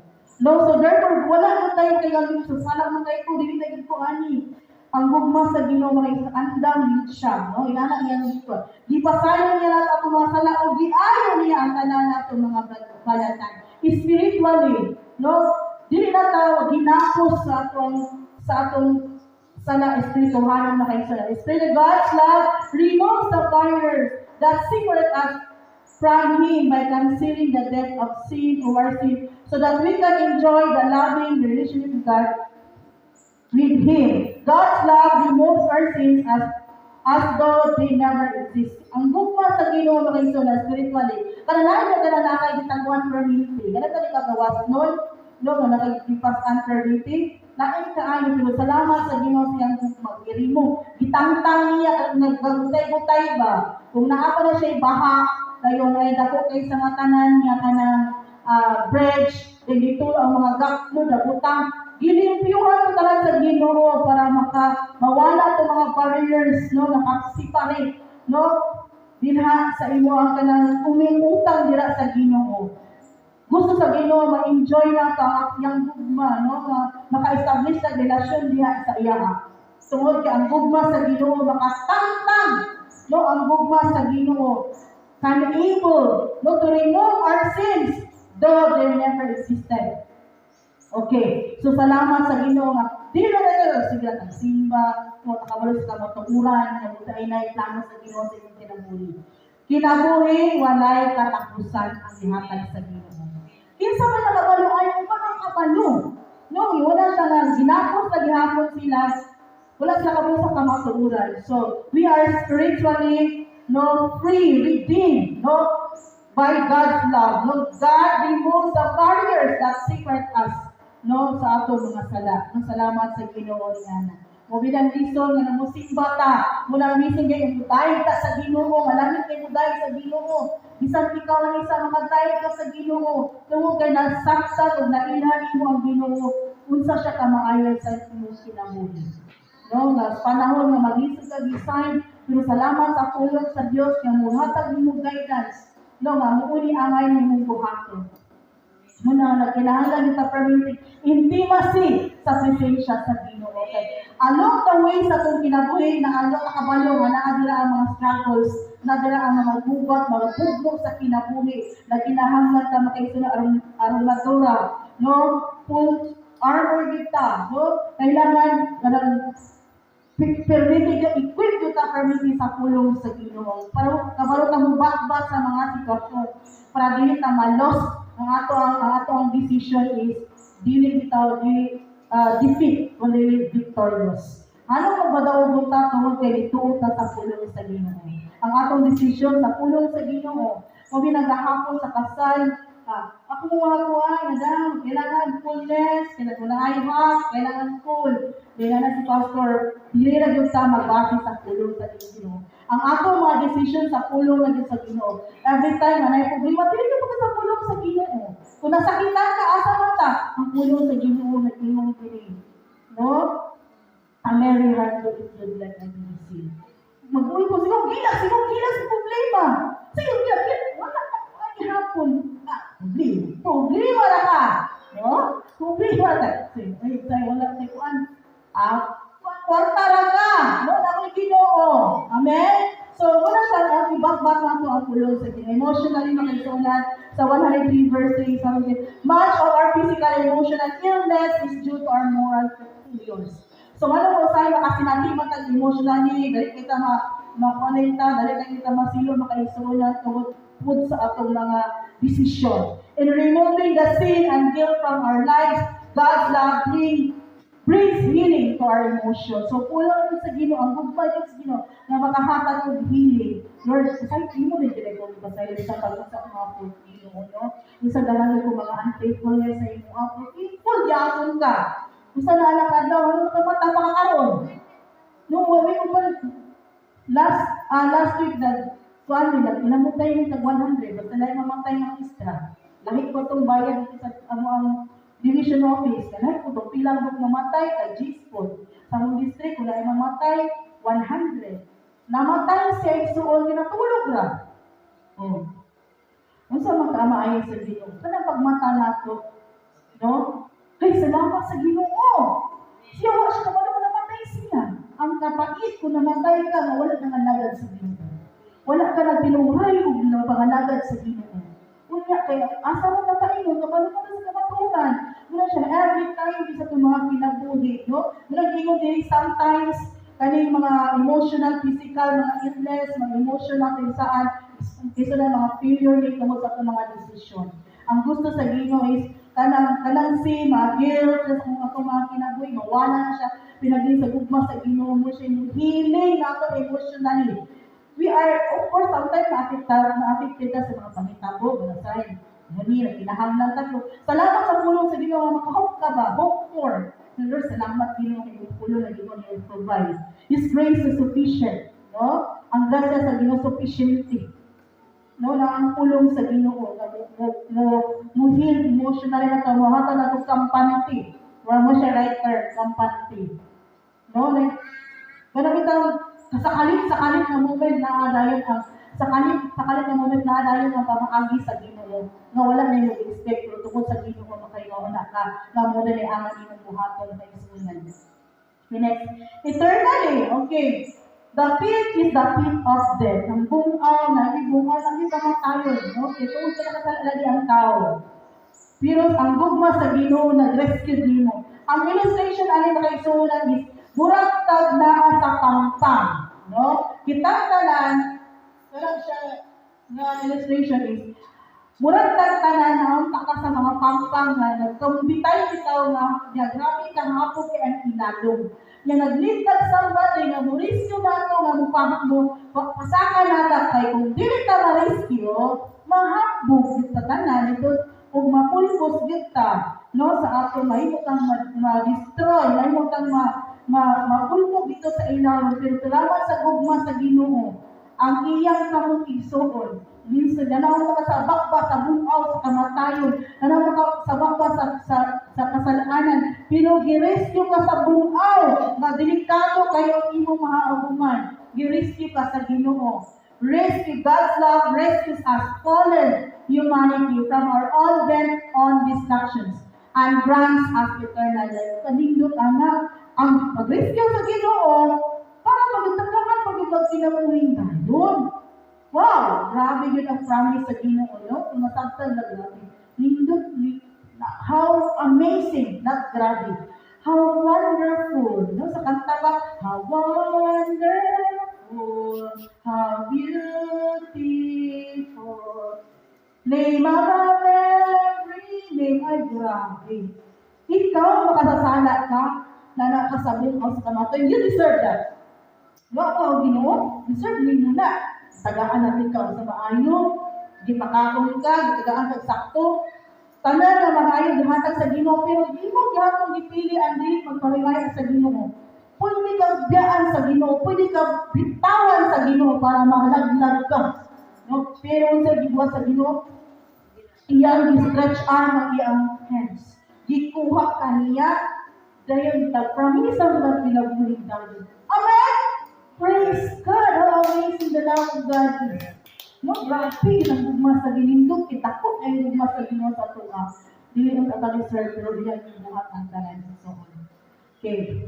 No, so therefore, wala na tayo kay sa sala man kayo ko, dili na gyud ko ani. Ang gugma sa Ginoo, mga andam gid siya, no? Inana iyang dito. Gipasayon niya lahat atong mga sala o giayo niya ang tanan nato mga balatan. Spiritually, no? Dili na tayo ginapos sa atong sala espirituhanon, mga kaigsuonan. Spirit of God's love removes the barriers that separate us from Him by canceling the debt of sin over sin so that we can enjoy the loving relationship with God, with Him. God's love removes our sins as though they never exist. Ang gugma sa Ginoo, mga kaigsuonan, spiritually, kanang na kana na kay gitaguan permanente. Kana kani kagawas nun, no, nga nakagipas-an permanente. Lain kaayo, pero salamat sa Ginoo sa iyang gugma. Girimo, gitangtang niya naggutay-gutay ba. Kung naa pa na siya baha, dayon ay dako kay sa nga tanan nga kanang bridge, then dito ang mga gakmo butang gilimpyuhan ko tanan sa Ginoo para maka mawala to mga barriers, no, nakaseparate, no, dinha sa imo ang kanang umingutang dira sa Ginoo. Gusto sa Ginoo ma-enjoy na ta ang iyang gugma, no, nga maka-establish sa relasyon diha sa iya tungod kay ang gugma sa Ginoo makatangtang, no. Ang gugma sa Ginoo can able, no, to remove our sins though they never existed. Okay. So salamat sa Ginoo nga dili na tayo sige lang simba mo nakabalo sa kamatuoran nga butay na plano sa Ginoo sa imong kinabuhi. Kinabuhi walay katapusan ang gihatag sa Ginoo. Kinsa man nakabalo ay pa nakabalo. No, wala siya nga ginapos na gihapon sila, wala sila kabalo sa kamatuoran. So, we are spiritually, no, free, redeemed, no, by God's love. No, God removes the barriers that separate us, no, sa atong mga sala. No, salamat sa Ginoo niana. Mo bilang reason nga namusimba ta, mo na reason kay mudayeg ta sa Ginoo, malamit kay mudayeg sa Ginoo. Bisan ikaw lang isa, makadayeg ka sa Ginoo, tungod kay nasaktan ug nailhan nimo ang Ginoo, unsa siya ka maayo sa imong kinabuhi. No, nga panahon nga maglisod ka design, pero salamat sa pulong sa Dios nga muhatag nimo guidance, no, nga muuni angay nimong buhaton. Muna na kinahanglan kita permitting intimacy sa presensya sa Ginoo. Okay. Along the way sa atong kinabuhi na along nakabalo nga naa dira ang mga struggles, na dira ang mga gubat, mga bugno sa kinabuhi na kinahanglan ta makaigsoon aron aron madura, no? Full armor kita, no? Kailangan kanang permiti ka, equip ta permiti sa pulong sa Ginoo. Para kabalo ta mo batbat sa mga sitwasyon para dili ta malos ang ato ang decision is dili bitaw dili defeat kundi victorious. Ano magbadaog ta tungod kay gituo ta sa pulong sa Ginoo. Ang atong decision sa pulong sa Ginoo. Kung nagahapon sa kasal, ako mo mga kuha, madam, kailangan fullness, kailangan wala ay half, kailangan full. Kailangan si pastor, dili ra gyud ta magbase sa pulong sa Ginoo. Ang atong mga decision sa pulong na gyud sa Ginoo. Every time na naay problema, dili ka pa sa pulong sa Ginoo. Kung nasakitan ka, asa man ta? Ang pulong sa Ginoo nag-ingon diri. No? A merry heart doeth good like a medicine. Mag-uwi ko, siguro gila sa problema. Siguro gila, gila, wala na, ay hapon. Ah, problema, problema na ka. No? Problema na. Sige, ay, say, wala sa kuan. Ah, kwarta ra ka. No, na ako'y Ginoo. Amen? So, wala siya, ang ibakbak na ito ang pulong sa Ginoo. Emotionally, mga kaigsuonan, sa 103 verse 3, sabi niya, much of our physical and emotional illness is due to our moral failures. So, ano mo sa makasinati man tag emotionally, dali kita ma makonekta, dali kita masilo makaigsuonan tungod pud sa atong mga desisyon. In removing the sin and guilt from our lives, God's love bring Brings healing to our emotions. So, pulong sa Ginoo, ang gugma sa Ginoo nga makahatag og healing. Lord, sa imo rin dili ko pasaylo sa pag sa mga po Ginoo, no? Isa dala ko mga unfaithfulness sa imo, ako faithful gyapon ka. Usa na anak adlaw, ano ka mata pa ka karon? No, we open last week nag kuan mi, nag namatay mi tag 100 basta lahi mamatay ng extra. Lahi ko tong bayad dito sa amo ang division office. Lahi ko tong pilang buk mamatay kay G-spot. Sa among district wala ay mamatay 100. Namatay siya igsuon, ginatulog ra. Oh. Unsa man ka maayo sa Ginoo? Kanang pagmata nato, no? Kay salamat sa Ginoo. Siya wa siya kabalo nga namatay siya. Ang kapait kung namatay ka nga wala nang alagad sa Ginoo. Wala ka nagtinuray og na pangalagad sa Ginoo. Unya kay asa mo na paingon, kabalo ka na sa kamatuoran. Muna siya every time sa itong mga kinabuhi, no? Muna ingon diri, sometimes kaning mga emotional, physical, mga illness, mga emotional kung saan kaysa na mga failure ni tungod sa atong mga desisyon. Ang gusto sa Ginoo is kanang si mga guilt sa kung atong mga kinabuhi, mawala na siya pinagin sa gugma sa Ginoo mo siya yung healing nato emotionally. We are, of course, sometimes na-affected ta sa mga pangitabo, mga sign. Muni, kinahanglan ta. Pero salamat sa pulong sa Ginoo nga maka-hope ka ba? Hope for. Lord, salamat Ginoo kay imong pulong na Ginoo niyo provide. His grace is sufficient, no? Ang grasya sa Ginoo sufficient. No, na ang pulong sa Ginoo nga mo heal emotionally na ka, mo hatag nato kampante. Wala mo siya right term, kampante. No, like kanang bitang sa kalit nga moment na dayon ang sa kalit nga moment na dayon ang pamaagi sa Ginoo nga wala na yung expect, pero tungod sa Ginoo makaingon na ka nga mo dali ang imong buhaton kay isunan. Okay, next. Eternally, okay. The pit is the pit of death. Ang bungaw na, bungaw na kita kamatayon, no? Kaya tungod sa nakasala lagi ang tao. Pero ang gugma sa Ginoo nag-rescue nimo. Ang illustration ani, mga kaigsuonan, is murag tag naa sa pangpang, no? Kitang tanan, wala siya nga illustration is murag tag tanan na unta ka sa mga pangpang nga nagkumbitay bitaw nga nga grabe ka hapok kay ang ilalom. Nga naglintag somebody nga mo rescue nato nga mo mo pasaka nata kay kung dili ta ma-rescue, mahapbog gyud ta tanan ito ug mapulbos gyud ta, no, sa ato mahimo kang ma-destroy, mahimo kang ma, ma mapulbog dito sa ilawom. Pero salamat sa gugma sa Ginoo, ang iyang kamong igsuon minsan ganaw mo ka sa bakba sa bungaw sa kamatayon, ganaw mo ka sa bakba sa kasalanan, pero gi-rescue ka sa bungaw nga delikado kayo ang imong mahaaguman. Gi-rescue ka sa Ginoo. Rescue, God's love rescues us, fallen humanity, from our all bent on destructions and grants us eternal life. Kanindot anak, ang pag-rescue sa Ginoo para magtagahan pag kinabuhing dayon. Wow, grabe yun ang promise sa Ginoo, no? Kung masabtan na grabe. Nindot, how amazing, not grabe. How wonderful, no? Sa kanta ba, how wonderful, how beautiful. Name above every name, ay grabe. Ikaw, makasasala ka, na nakasabong sa kamatayon, you deserve that. Wa mo Ginoo, deserve nimo na. Tagaan natin ka sa maayo, gipakaon ka, gitagaan ka sakto. Tanan nga maayo gihatag sa Ginoo, pero di mo gihapon gipili ang dili magpariwaya sa Ginoo. Pwede ka biyaan sa Ginoo, pwede ka bitawan sa Ginoo para mahalaglag ka. No? Pero sa gibuhat sa Ginoo, iyang gi-stretch arm ang iyang hands. Gikuha ka niya, dahil tag-promise ang mga kinabuhing dayon. Amen! Praise God! How amazing the love of God is. No, grabe ang gugma sa Ginoo. Kita ko ang gugma sa Ginoo sa atoa. Dili ang tata-deserve, pero diyan yung buhat ang tanan. So on. Okay.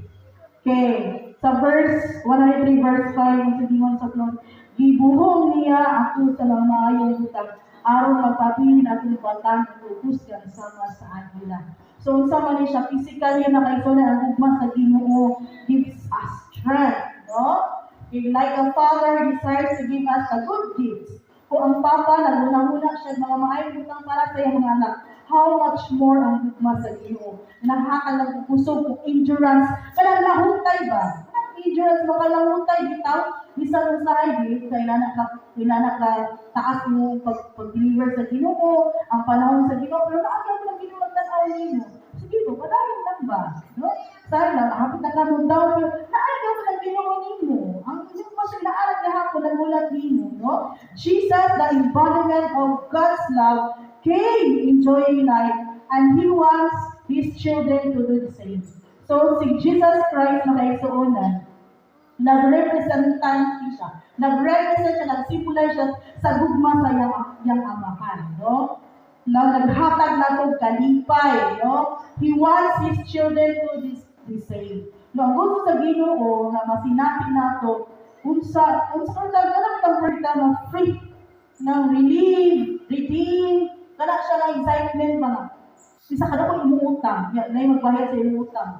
Okay. Sa verse 103 verse 5, ang sabihin sa throne, "Gibuhong niya ako sa mga maayong butang aron magpabilin akong batang ug sama sa agila." So unsa man ni siya physically, makaigsoon, ang gugma sa Ginoo gives us strength, no? If like a father desires to give us a good gifts. Kung ang papa naghuna-huna siya mga maayong butang para sa iyang mga anak, How much more ang gugma sa Ginoo? Nahatag ng kusog ug endurance. Kanang lahutay ba? Kanang endurance, makalahutay bitaw. Bisan usahay di kay na ka taas mo pag-deliver sa Ginoo, ang panahon sa Ginoo, pero naagay mo ng Ginoo magtan-aw nimo. Sige ko, padayon lang ba? No? Sana hapit na ka mo daw, pero naagay mo ng Ginoo nimo. Ang gugma sa naarag gahapon nagulat nimo, no? Jesus, the embodiment of God's love, came enjoying life and He wants His children to do the same. So, si Jesus Christ, makaigsuonan, nagrepresentante siya. Nagrepresent siya, nagsymbolize siya sa gugma sa iyang amahan, no? Na naghatag na og kalipay, no? He wants His children to the same. No, ang gusto sa Ginoo nga masinati nato unsa unsa ka ganang ang word na free ng relieve, redeem, kana siya nga excitement ba nga. Bisa ka ko imong utang, ya, nay magbayad sa imong utang.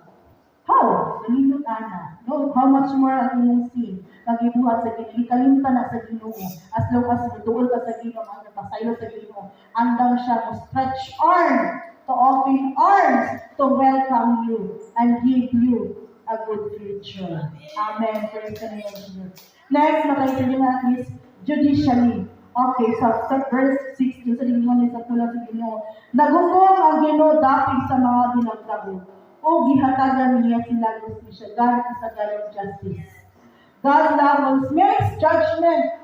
How? Nalindot ana. No, how much more ang imong sin? Nagibuhat sa Ginoo, ikalimtan na sa Ginoo. As long as muduol ka sa Ginoo, mga pasaylo sa Ginoo, andam siya mo stretch arm to open arms to welcome you and give you a good future. Amen. Praise the name of Jesus. Next, makaisip is judicially. Okay, so sa verse 16, sa lingon ni sa tula sa Ginoo. Nagukom ang Ginoo dapig sa mga dinagdago o gihatagan niya sila hustisya. God is a God of justice. God's love makes judgment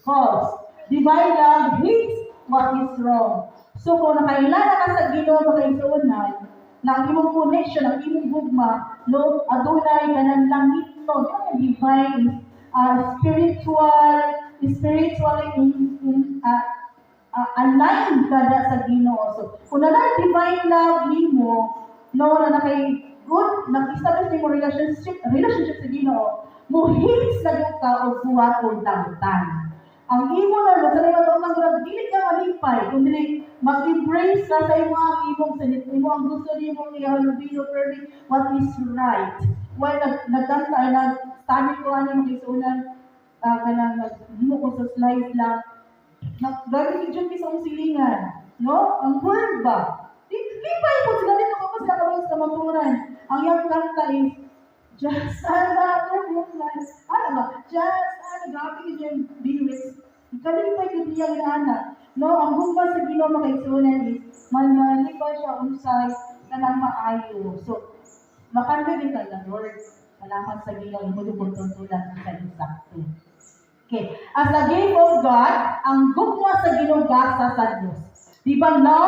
calls. Divine love hates what is wrong. So kung nakailala ka sa Ginoo, makaigsuonan, na ang imong connection, ang imong gugma, no, adunay kanang langit to, yung divine is spiritually in aligned kada sa Ginoo. So, kung naay divine love nimo, no, na nakay good, nag-establish nimo relationship sa Ginoo, mo hate sa gyud ka og buhat og dangtan. Ang imo na sa imo ang murag dili ka malipay kung dili mag-embrace ka sa imo ang imong sinit imo ang gusto nimo ihalubilo permi what is right. While nagkanta ay nag-study ko ani, makisunan, kanang naghimo ko sa slides lang, naggamit jud mi sa akong silingan, no? Ang word ba di lipay po sila dito ko sila kabalo sa kamaturan. Ang iyang kanta is "Just Another Woman." Ano ba? Just ano, grabe yun yung lyrics. Kalipay yun niyang anak. No, ang gugma sa Ginoo, makaigsuonan, is malipay siya unsay kanang maayo. So, makandoy din ka Lord. Salamat sa Ginoo imo kung tuntunan sa insakto. Okay. As a gift of God, ang gugma sa Ginoo gasa sa Dios. Di ba, no?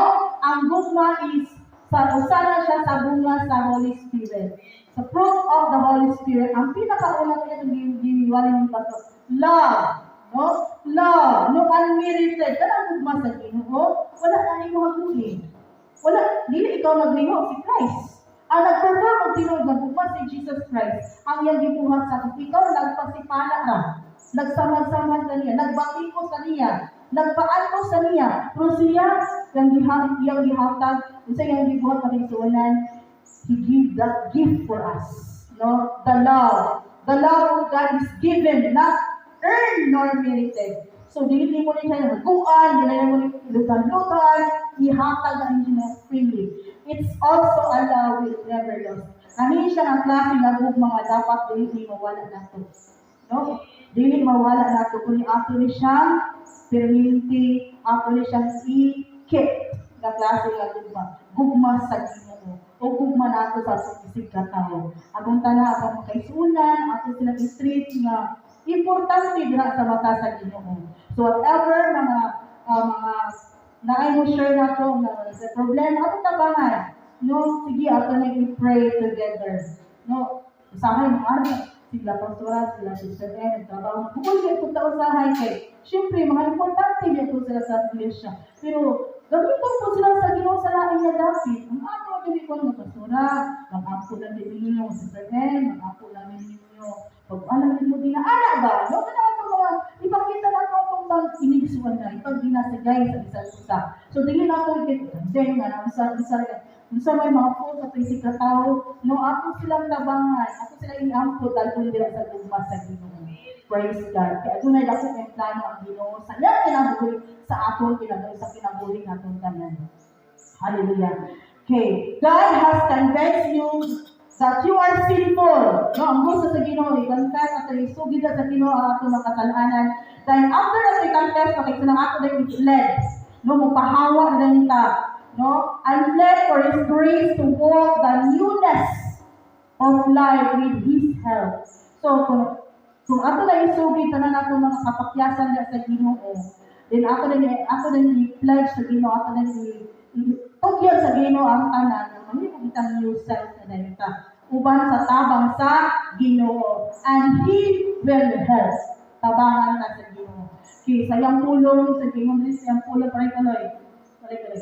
Ang gugma is sa usana siya sa bunga sa Holy Spirit. Sa fruit of the Holy Spirit, ang pinakauna kaya itong giwali ng pastor, love. No? Love. No, unmerited. Kanang gugma sa Ginoo, wala na nimo haguhin. Wala, dili ikaw naglihok, si Christ. Ang nag-perform og tinuod nga gugma si Jesus Christ. Ang iyang gibuhat sa atong ikaw nagpasipala ra. Nagsamad-samad ka niya, nagbatiko sa niya, nagpaanto sa niya. Pero siya, iyang gihatag, unsa iyang gibuhat, pakigsuonan, He give that gift for us. No? The love. The love of God is given, not earned nor merited. So, dili mo ni siya naguan, dili mo ni lutan-lutan, ihatag na ninyo freely. It's also a love will never lost. Kani siya ang klase nga gugma nga dapat dili mawala nato. No? Dili mawala nato kundi ato ni siyang perminti, ato ni siyang i-keep nga klase nga gugma. Gugma sa Ginoo o gugma nato sa atong isig ka tawo. Atong tanan atong makaigsuonan, ato silang i-treat nga importante dira sa mata sa Ginoo. So whatever mga naay mo share nato nga sa problema atong tabangan. No, sige, ato na i-pray together. No, usahay mga ano, sila pastora, sila Sister N, nagtrabaho. Bukod kay punta usahay kay, syempre, mga importante din po sila sa iglesia. Pero, gamiton po sila sa Ginoo sa lain nga dapit. Ang ato dili ko nga pastora, mag-ampo lang din ninyo, Sister N, mag-ampo lang din ninyo. Pag alam din mo din na, ana ba? No, kana ato mga ipakita na ato atong bang inigsuan na ipag ginasigay sa isa't isa. So dili na ato then nga na unsa unsa unsa may mga fault sa isig ka tawo, no, ato silang tabangan, ato silang iampo dalhon dira sa gugma sa Ginoo. Praise God. Kaya adunay dako kay plano ang Ginoo sa iyang kinabuhi sa atong kinabuhi sa kinabuhi natong tanan. Hallelujah. Okay. God has convinced you that you are sinful. No, ang gusto sa Ginoo, i-confess ato, isugid na sa Ginoo ang atong mga kasalanan. Then after that we confess, okay, so nang ato din i-fled. No, mupahawa na din ta. No? And fled for His grace to walk the newness of life with His help. So, kung ato na isugid tanan ato mga kapakyasan na sa Ginoo, then ato na i-pledge sa Ginoo, ato na i tugyan sa Ginoo ang tanan, mahimo kitang new self na dahil ta uban sa tabang sa Ginoo, and He will help. Tabangan ta sa Ginoo. Okay, sa iyang pulong sa Ginoo, sa iyang pulong, pare tuloy. Pare tuloy.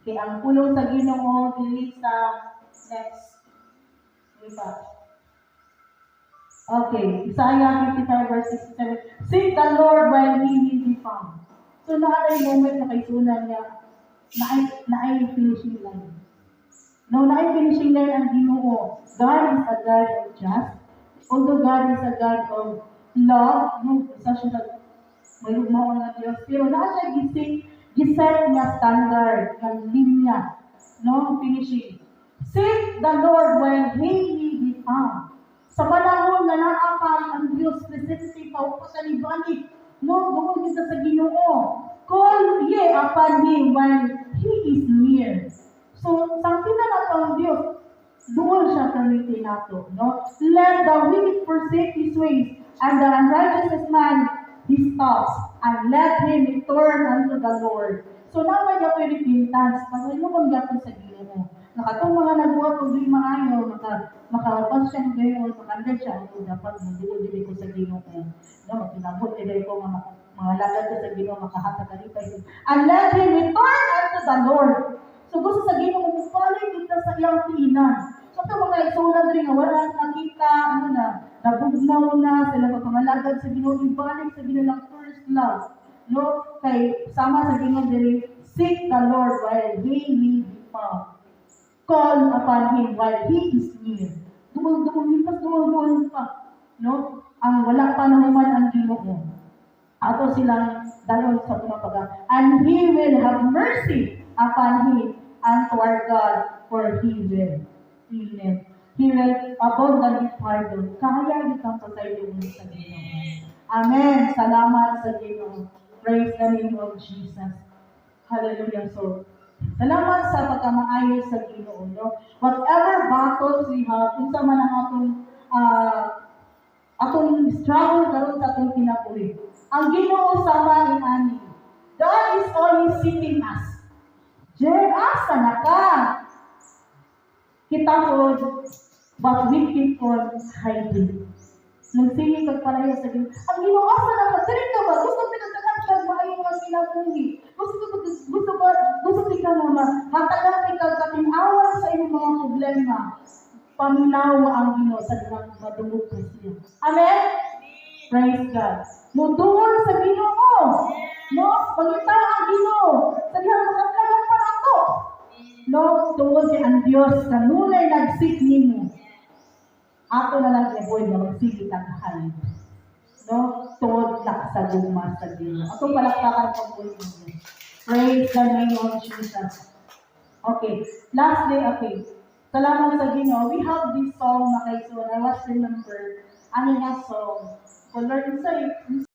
Okay, ang pulong sa Ginoo dili sa next. Di ba? Okay, Isaiah 55 verse 67. "Seek the Lord while He may be found." So naa moment na kay sunan niya, naay finishing line. No, naay finishing line ang Ginoo. God is a God of just. Although God is a God of love, no, isa siya sa may lugmao nga Diyos. Pero naa siya giset nga standard, nga linya, no, finishing. "Seek the Lord while He may be found." Sa panahon nga naa pa ang Diyos presente pa upo sa libani, no, duol kita sa Ginoo. "Call ye upon Him while He is near." So, samtang naa pa ang Diyos, duol siya permiti nato, no? "Let the wicked forsake his ways, and the unrighteous man his thoughts, and let him return unto the Lord." So, naa man gyud repentance, pag gyapon sa Ginoo. Nakatong mga nagbuhat og dili maayo, makapas siya ng gayon, makanda siya, o dapat magduol dili ko sa Ginoo. No, magkinabot kay ko nga mga lagad ko sa Ginoo, makahatag kalipay. "And let him return unto the Lord." So gusto sa Ginoo mobalik kita sa iyang tiinan. So ito mga igsuonan diri nga wala nakita, ano na, nabugnaw na sila pagpangalagad sa Ginoo, ibalik sa Ginoo lang first love. No, kay sama sa Ginoo diri, "Seek the Lord while He may be found. Call upon Him while He is near." Duol-duol, mintas duol-duol pa. No? Ang wala pa nahuman ang Ginoo. Ato silang dalon sa unang pag. "And He will have mercy upon him unto our God, for He will." Amen. He will abundantly pardon. Kaya kitang pasayloon sa Ginoo. Amen. Salamat sa Ginoo. Praise the name of Jesus. Hallelujah. So, salamat sa pagkamaayo sa Ginoo, no? Whatever battles we have, unsa man ang atong struggle karon sa atong kinabuhi. Ang Ginoo sama inani. God is always seeking us. Jer, asa na ka? Kita po, but we keep on hiding. Nagsige kag palayo sa Ginoo. Ang Ginoo, asa na ka? Dili ka ba? Gusto pinagdagan kag maayo nga kinabuhi. Gusto ka nga mahatagan kag katin-awan sa imong mga problema. Paminawa ang Ginoo sa dihang madungog ka siya. Amen? Praise God. Muduol sa Ginoo. No? Pangita ang Ginoo. Sa dihang makatlagan pa nato. No? Tungod kay ang Dios kanunay nag-seek nimo. Ato na lang i-avoid na magsige tag hide. No? Tungod na sa gugma sa Ginoo. Atong palakpakan pag ninyo. Praise the name of Jesus. Okay. Lastly, okay. Salamat sa Ginoo. We have this song, mga kaigsoon. I was remember ano nga song. Color inside.